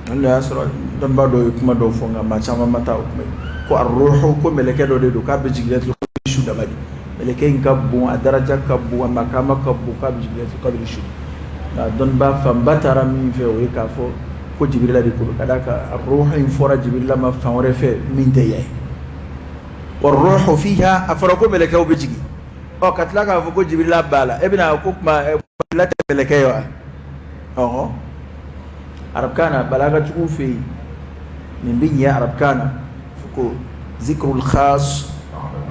Hali y'a sɔrɔ dɔnnibaa dɔw ye kuma dɔw fɔ, nka maa caman ma taa o kuma ye, ko الروح, ko mɛlɛkɛ dɔ de don k'a bɛ jigin Laylatul Qadri su dama de. Mɛlɛkɛ in ka bon, a daraja ka bon, a makama ka bon, k'a bɛ jigin Laylatul Qadri su. Nka dɔnnibaa fanba taara min fɛ, o ye k'a fɔ ko Jibirila de ko don, ka d'a kan ruhu in fɔra Jibirila ma fan wɛrɛ fɛ min tɛ yan ye. والروح فيها, a fɔra ko mɛlɛkɛw bɛ jigin, ɔ, ka tila k'a fɔ ko Jibirila b'a la, e bɛna ko kuma Jibirila tɛ mɛlɛkɛ ye wa? Ɔhɔn, arabukan na, balagatigiw fɛ yen, nin bɛ ɲɛ arabukan na ko ذكر الخاص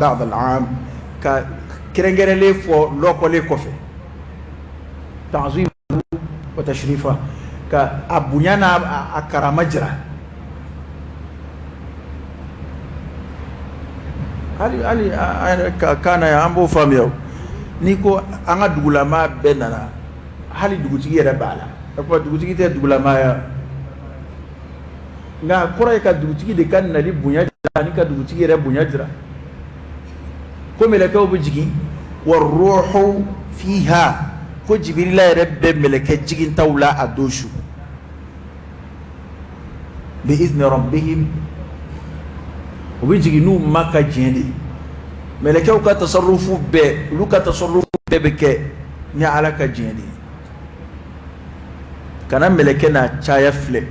بعد العام, ka kɛrɛnkɛrɛnlen fɔ lɔkɔlen kɔfɛ, تعظيم وتشريفا, ka a bonya n'a a karama jira. Hali hali an yɛrɛ ka kan na yan, an b'o faamuya o. N'i ko an ka dugulamaa bɛɛ nana, hali dugutigi yɛrɛ b'a la. O tuma dugutigi tɛ dugulamaa ye, nka a kɔrɔ ye ka dugutigi de ka nali bonya jira ani ka dugutigi yɛrɛ bonya jira. Ko mɛlɛkɛw bɛ jigin, wa ruhu fiha, ko jibirila yɛrɛ bɛ mɛlɛkɛ jigintaw la a don su, bi izni rabbihim, u bɛ jigin n'u ma ka diɲɛ de ye. Mɛlɛkɛw ka tasarufu bɛɛ, olu ka tasarufu bɛɛ bɛ kɛ ni Ala ka diɲɛ de ye. Kana mɛlɛkɛ n'a caya filɛ,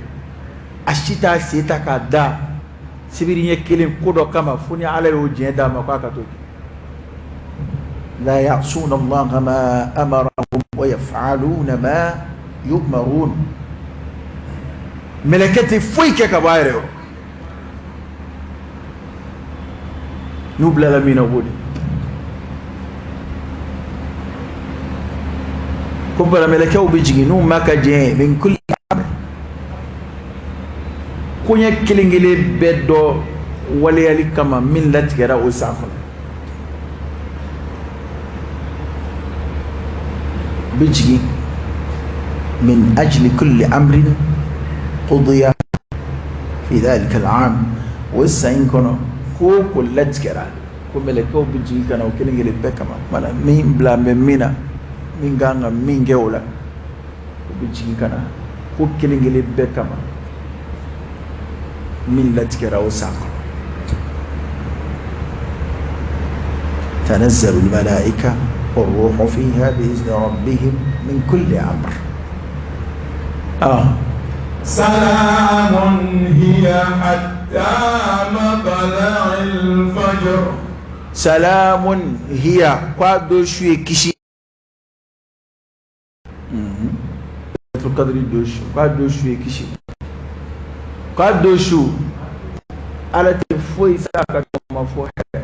a si t'a sen ta k'a da sibiri ɲɛ kelen ko dɔ kama fo ni Ala y'o diɲɛ d'a ma k'a ka t'o kɛ. La ya'suna Allaha ma amarahum wa yaf'aluna ma yu'marun. Mɛlɛkɛ tɛ foyi kɛ ka bɔ a yɛrɛ yɔrɔ, n'u bilala min na u b'o de. Ko bala mɛlɛkɛw bɛ jigin n'u ma ka diɲɛ ye, min kulli amr, koɲɛ kelen kelen bɛɛ dɔ waleyali kama min latigɛra o san kɔnɔ. Bɛ jigin min ajli kulli amrin qudiya fi dhalika al'am, o san in kɔnɔ ko o ko latigɛra, ko mɛlɛkɛw bɛ jigin ka na o kelen kelen bɛɛ kama. Tuma na min bila bɛ min na, min kan ka min kɛ o la, o bɛ jigin ka na ko kelen kelen bɛɛ kama min latigɛra o san kɔnɔ. Tanazzalu almalaika warruhu fiha biizni rabbihim min kulli amr. Salamun hiya hatta matla'il fajr. Salamun hiya, k'a don su ye kisi. Laylatul qadri don su, k'a don su ye kisi, k'a don su Ala tɛ foyi s'a ka ma fo hɛrɛ.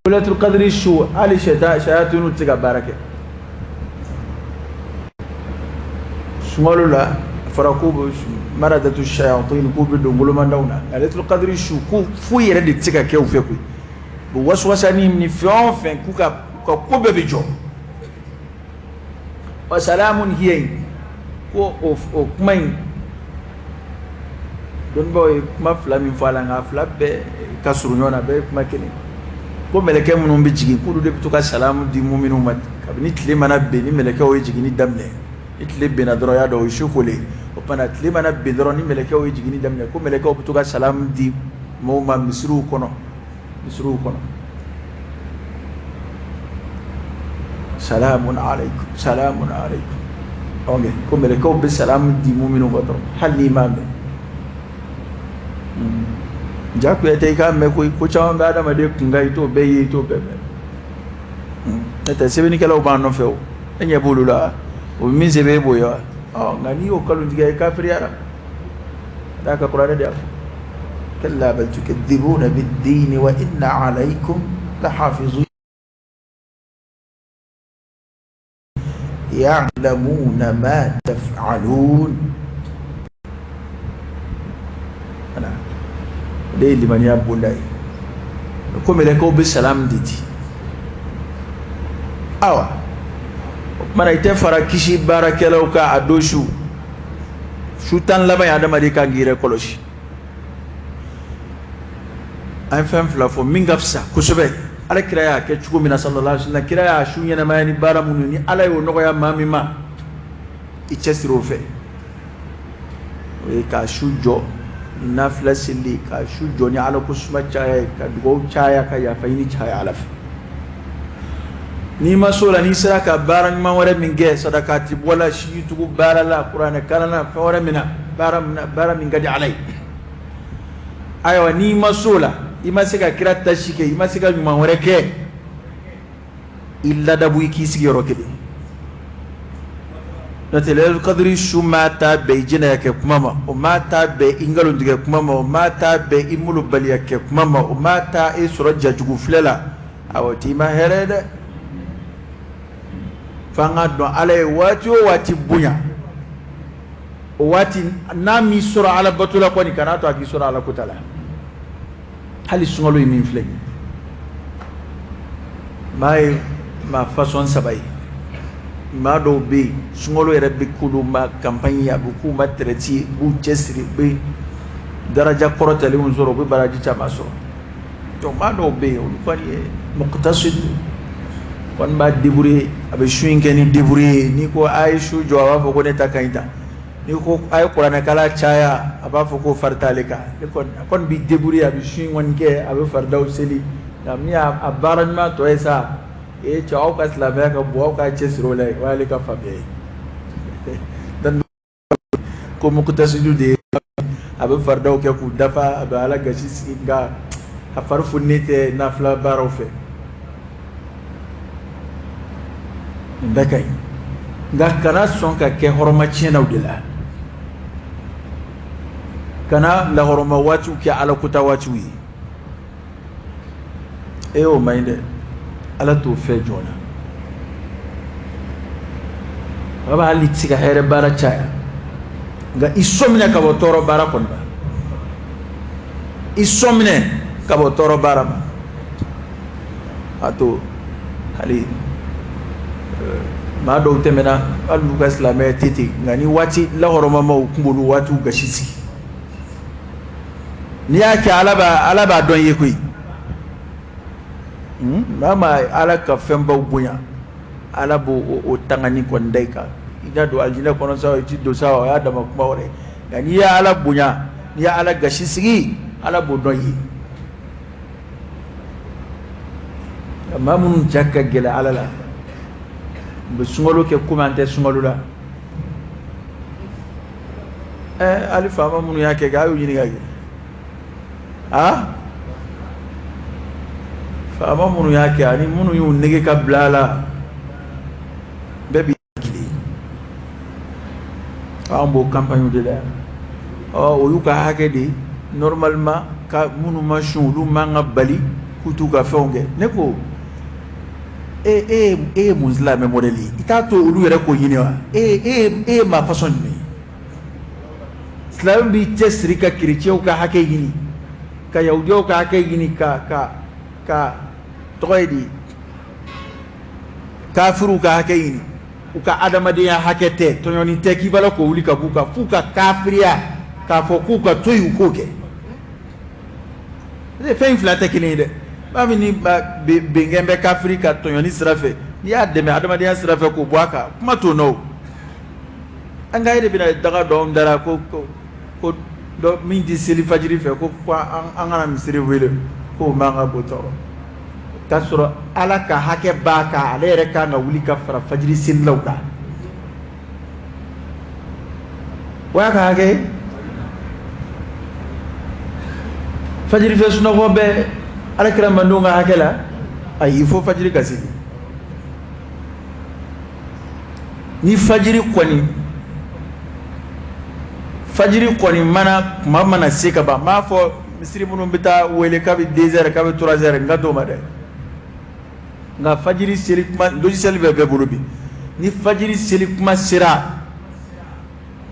Laylatul qadri su, hali sayatinu tɛ se ka baara kɛ. Sunkalo la, a fɔra k'u bɛ maradatu shayatin, k'u bɛ don bolomandaw na. Nka Laylatul qadri su, ko foyi yɛrɛ de tɛ se ka kɛ u fɛ koyi. U bɛ wasuwasani ni fɛn o fɛn, k'u ka ko bɛɛ bɛ jɔ. Wa salamun hiya in, ko o kuma in, dɔnnibaaw ye kuma fila min fɔ a la, nka a fila bɛɛ ka surun ɲɔgɔn na, a bɛɛ ye kuma kelen. Ko mɛlɛkɛ minnu bɛ jigin, k'olu de bɛ to ka salamu di muminw ma kabini tile mana bin. Ni mɛlɛkɛw ye jiginni daminɛ, ni tile binna dɔrɔn, y'a dɔn o ye su kolen. O tuma na tile mana bin dɔrɔn, ni mɛlɛkɛw ye jiginni daminɛ, ko mɛlɛkɛw bɛ to ka salamu di mɔgɔw ma misiriw kɔnɔ, misiriw kɔnɔ. Salamun alaykum, salamun alaykum. Ok, ko mɛlɛkɛw bɛ salamu di muminw ma dɔrɔn, hali n'i m'a mɛn. Jagoya tɛ i k'a mɛn koyi. Ko caman bɛ adamaden kun kan, i t'o bɛɛ ye, i t'o bɛɛ mɛn. N'o tɛ, sɛbɛnnikɛlaw b'an nɔfɛ, o e ɲɛ b'olu la, o bɛ min sɛbɛn e b'o ye wa? Ɔ, nka n'i y'o nkalontigiya, i kafiriyara. D'a kan kuranɛ de y'a fɔ: kalla bal tukadhibuna bid-dini wa inna alaykum lahafizun ya'lamuna ma taf'alun. Voilà, o de ye limaniya bonda ye. Ko mɛlɛkɛw bɛ salam de di. Awa, o tuma na i tɛ fara kisi baarakɛlaw kan a don su, su 10 laban ye. Adamaden kan k'i yɛrɛ kɔlɔsi. An ye fɛn fila fɔ min ka fisa kosɛbɛ. Ala kira y'a kɛ cogo min na, sallallahu alaihi wasallam, kira y'a su ɲɛnamaya ni baara minnu, ni Ala y'o nɔgɔya maa min ma, i cɛsiri o fɛ. O ye k'a su jɔ ni nafila seli, k'a su jɔ ni Ala ko suma caya ye, ka dugawu caya, ka yafa ɲini caya Ala fɛ. N'i ma s'o la, n'i sera ka baara ɲuman wɛrɛ min kɛ, sadakati bɔ la, sijitugu baara la, kuranɛ kalan na, fɛn wɛrɛ min na, baara min na, baara min ka di Ala ye. Ayiwa, n'i ma s'o la, i ma se ka kira ta si kɛ, i ma se ka ɲuman wɛrɛ kɛ, i ladabu, i k'i sigi yɔrɔ kelen. N'o tɛ, Laylatul Qadri su ma taa bɛn i jɛnɛya kɛ kuma ma, o ma taa bɛn i nkalontigɛ kuma ma, o ma taa bɛn i molobaliya kɛ kuma ma, o ma taa e sɔrɔ jajugu filɛ la. Awɔ, t'i ma hɛrɛ ye dɛ. F'an k'a dɔn, Ala ye waati o waati bonya, o waati n'a m'i sɔrɔ Ala bato la kɔni, kan'a to a k'i sɔrɔ Ala kota la. Hali sunkalo ye min filɛ nin ye, maa ye maa fasɔn saba ye. Maa dɔw bɛ yen, sunkalo yɛrɛ bɛ k'olu ma campagne ye, a bɛ k'u ma traite ye, u b'u cɛsiri, u bɛ daraja kɔrɔtalenw sɔrɔ, u bɛ baraji caman sɔrɔ. Donc maa dɔw bɛ yen, olu kɔni ye muqtasid, kɔni b'a débrouiller, a bɛ sun in kɛ ni débrouiller ye. N'i ko a ye su jɔ, a b'a fɔ ko ne ta ka ɲi tan. N'i ko a ye kuranɛkalan caya, a b'a fɔ ko fari t'ale kan. Ne kɔni, a kɔni b'i débrouiller, a bɛ sun in kɔni kɛ, a bɛ faridaw seli. Nka min y'a baara ɲuman tɔ ye sa, e cɛ, aw ka silamɛya ka bon, aw ka cɛsiri o la yen, o y'ale ka faamuya ye. Ko muqtasidu de ye, a bɛ faridaw kɛ k'u dafa, a bɛ Ala gasi sigi, nka a fari fununen tɛ nafila baaraw fɛ. Nin bɛɛ ka ɲi, nka kana sɔn ka kɛ hɔrɔma tiɲɛnaw de la. Kana lahɔrɔma waatiw kɛ Ala kota waatiw ye. E o man ɲi dɛ, Ala t'o fɛ jɔn na. A b'a hali tɛ se ka hɛrɛ baara caya, nka i sɔminɛ ka bɔ tɔɔrɔ baara kɔni ma, i sɔminɛ ka bɔ tɔɔrɔ baara ma. A to hali maa dɔw tɛmɛna, hali n'u ka silamɛya tɛ ten, nka ni waati lahɔrɔmamaw tun b'olu waatiw gasi sigi. N'i y'a kɛ, Ala b'a dɔn i ye koyi. Maa ma Ala ka fɛnbaw bonya, Ala b'o o tangani kɔni da i kan. I na don alijinɛ kɔnɔ sa, i ti don sa, o y'a dama kuma wɛrɛ. Nka n'i ye Ala bonya, n'i ye Ala gasi sigi, Ala b'o dɔn i ye. Maa minnu ja ka gɛlɛn Ala la, u bɛ sunkalo kɛ komi an tɛ sunkalo la. Hali faama minnu y'a kɛ, a y'u ɲininka kɛ. A faama minnu y'a kɛ ani minnu y'u nege ka bila a la, bɛɛ b'i kelen. An b'o campagne de la yan. Ɔ, o y'u ka hakɛ de ye normalement, ka minnu ma sun, olu man ka bali k'u t'u ka fɛnw kɛ. Ne ko e e e ye mun silamɛ modèle ye? I t'a to olu yɛrɛ k'o ɲini wa? E e e ye maa façon jumɛn ye? Silamɛ b'i cɛsiri ka kerecɛnw ka hakɛ ɲini, ka yahudiyaw ka hakɛ ɲini, ka tɔgɔ ye di, kafiriw ka hakɛ ɲini, u ka adamadenya hakɛ tɛ tɔɲɔni tɛ k'i b'a la k'o wuli ka b'u kan, f'u ka kafiriya k'a fɔ k'u ka to yen, u k'o kɛ. Fɛn in fila tɛ kelen ye dɛ. Maa min ni bɛnkɛn bɛ kafiri ka tɔɲɔni sira fɛ, n'i y'a dɛmɛ adamadenya sira fɛ k'o bɔ a kan, kuma t'o nɔ o. An ka e de bɛna daga dɔn anw dara ko ko dɔ min tɛ seli fajiri fɛ, ko an kana misiri wele, k'o man ka bɔ tɔɔrɔ, k'a sɔrɔ Ala ka hakɛ b'a kan, ale yɛrɛ kan ka wuli ka fara fajiri selilaw kan. O y'a ka hakɛ ye. Fajiri fɛ sunɔgɔ bɛ Ala kira mandenw ka hakɛ la, ayi, fo fajiri ka seli. Ni fajiri kɔni mana kuma mana se ka ban, n b'a fɔ misiri minnu bɛ taa wele kabi 2 heures, kabi 3 heures, n ka t'o ma dɛ. Nka fajiri seli kuma, logiciel bɛ bɛɛ bolo bi. Ni fajiri seli kuma sera,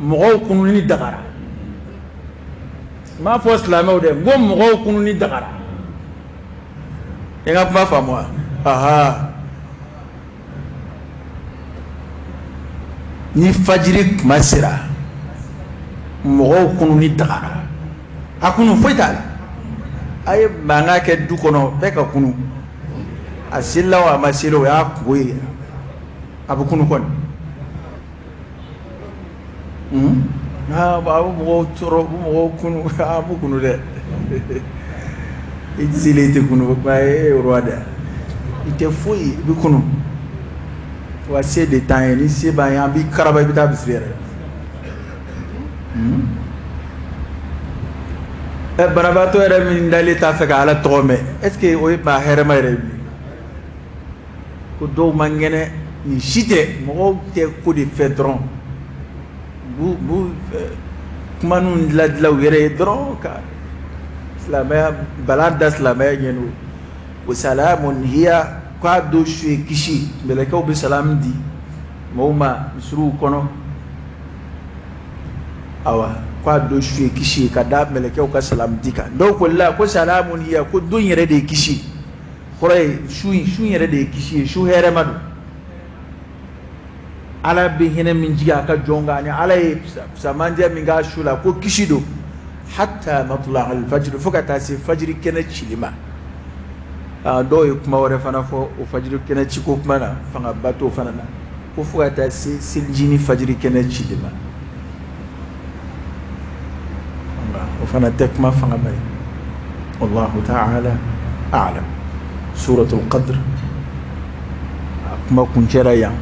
mɔgɔw kununi dagara. N m'a fɔ silamɛw dɛ, n ko mɔgɔw kununi dagara. I ka kuma faamu wa? Aha, ni fajiri kuma sera, mɔgɔw kununi dagara. A kunu foyi t'a la. A ye mankan kɛ du kɔnɔ, bɛɛ ka kunu. A selila o, a ma seli o, y'a kungo ye, a bɛ kunu kɔni. A bɛ mɔgɔw tɔɔrɔ, u bɛ mɔgɔw kunu. A b'u kunu dɛ. I tɛ seli, i tɛ kunu, o kuma e ye roi de ye, i tɛ foyi, i bɛ kunu wa. Se de t'an ye, ni se b'an ye, an b'i karaba, i bɛ taa misiri yɛrɛ. Ɛ, banabaatɔ yɛrɛ min dalen t'a fɛ ka Ala tɔgɔ mɛn, est ce que o ye maa hɛrɛma yɛrɛ ye bilen? Ko dɔw man kɛnɛ, nin si tɛ, mɔgɔw tɛ ko de fɛ dɔrɔn, b'u kumaninw dilan dilan u yɛrɛ ye dɔrɔn ka silamɛya bala da silamɛya ɲɛ n'o. O salamun hiya, k'a don su ye kisi. Mɛlɛkɛw bɛ salamu di mɔgɔw ma misiriw kɔnɔ. Awa. Ko a don su ye kisi ye ka da mɛlɛkɛw ka salamudi kan. Dɔw ko la, ko salamun hiya, ko don yɛrɛ de ye kisi ye. Kɔrɔ ye su in, su in yɛrɛ de ye kisi ye, su hɛrɛma don. Ala bɛ hinɛ min jigin a ka jɔn kan ani Ala ye samandiya min k'a su la, ko kisi don. Hatta matla al-fajr, fo ka taa se fajiri kɛnɛ cili ma. Dɔw ye kuma wɛrɛ fana fɔ o fajiri kɛnɛ ciko kuma na, fangaba t'o fana na, ko fo ka taa se selijini fajiri kɛnɛ cili ma. O fana tɛ kuma fangama ye. Wallahu ta'ala a'lam. Suratul Qadr, a kuma kuncɛra yan.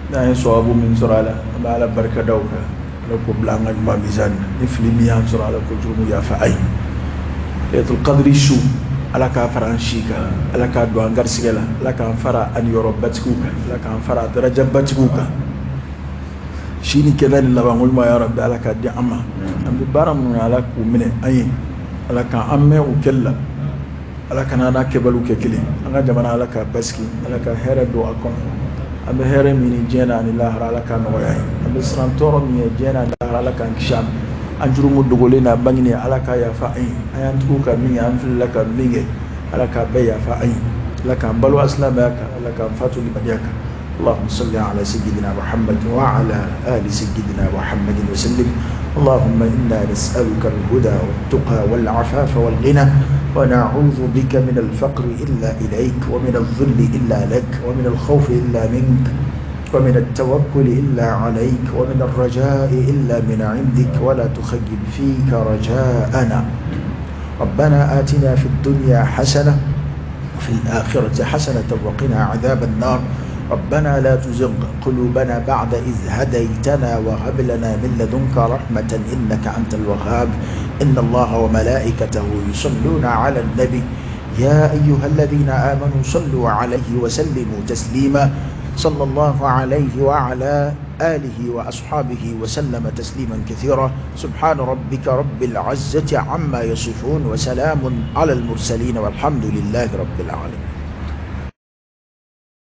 N'an ye sababu min sɔrɔ a la, an bɛ Ala barika da o kan. Ala k'o bila an ka ɲuman mizan na. Ni fili min y'an sɔrɔ, Ala k'o jurumu yafa an ye. Laylatul Qadri su, Ala k'a fara an si kan, Ala k'a don an garisigɛ la, Ala k'an fara a niyɔrɔ batigiw kan, Ala k'an fara a daraja batigiw kan. Si ni kɛnɛya ni labanko ɲuman, ya Rabbi, Ala k'a di an ma. An bɛ baara minnu na, Ala k'u minɛ an ye, Ala k'an mɛn u kɛli la, Ala kana an n'a kɛbaliw kɛ kelen. An ka jamana, Ala k'a basigi, Ala ka hɛrɛ don a kɔnɔ. An bɛ hɛrɛ min ɲini diɲɛ na ani lahara, Ala k'a nɔgɔya an ye. An bɛ siran tɔɔrɔ min ye diɲɛ na ani lahara, Ala k'an kisi a ma. An jurumu dogolen n'a bangenen, Ala k'a yafa an ye. An y'an tugu ka min kɛ, an filila ka min kɛ, Ala k'a bɛɛ yafa an ye. Ala k'an balo silamɛya kan, Ala k'an fatu limaniya kan. اللهم صل على سيدنا محمد وعلى آل سيدنا محمد وسلم. اللهم إنا نسألك الهدى والتقى والعفاف والغنى، ونعوذ بك من الفقر إلا إليك، ومن الذل إلا لك، ومن الخوف إلا منك، ومن التوكل إلا عليك، ومن الرجاء إلا من عندك، ولا تخيب فيك رجاءنا. ربنا آتنا في الدنيا حسنة وفي الآخرة حسنة وقنا عذاب النار. ربنا لا تزغ قلوبنا بعد إذ هديتنا وهب لنا من لدنك رحمة إنك أنت الوهاب. إن الله وملائكته يصلون على النبي يا أيها الذين آمنوا صلوا عليه وسلموا تسليما. صلى الله عليه وعلى آله وأصحابه وسلم تسليما كثيرا. سبحان ربك رب العزة عما يصفون وسلام على المرسلين والحمد لله رب العالمين.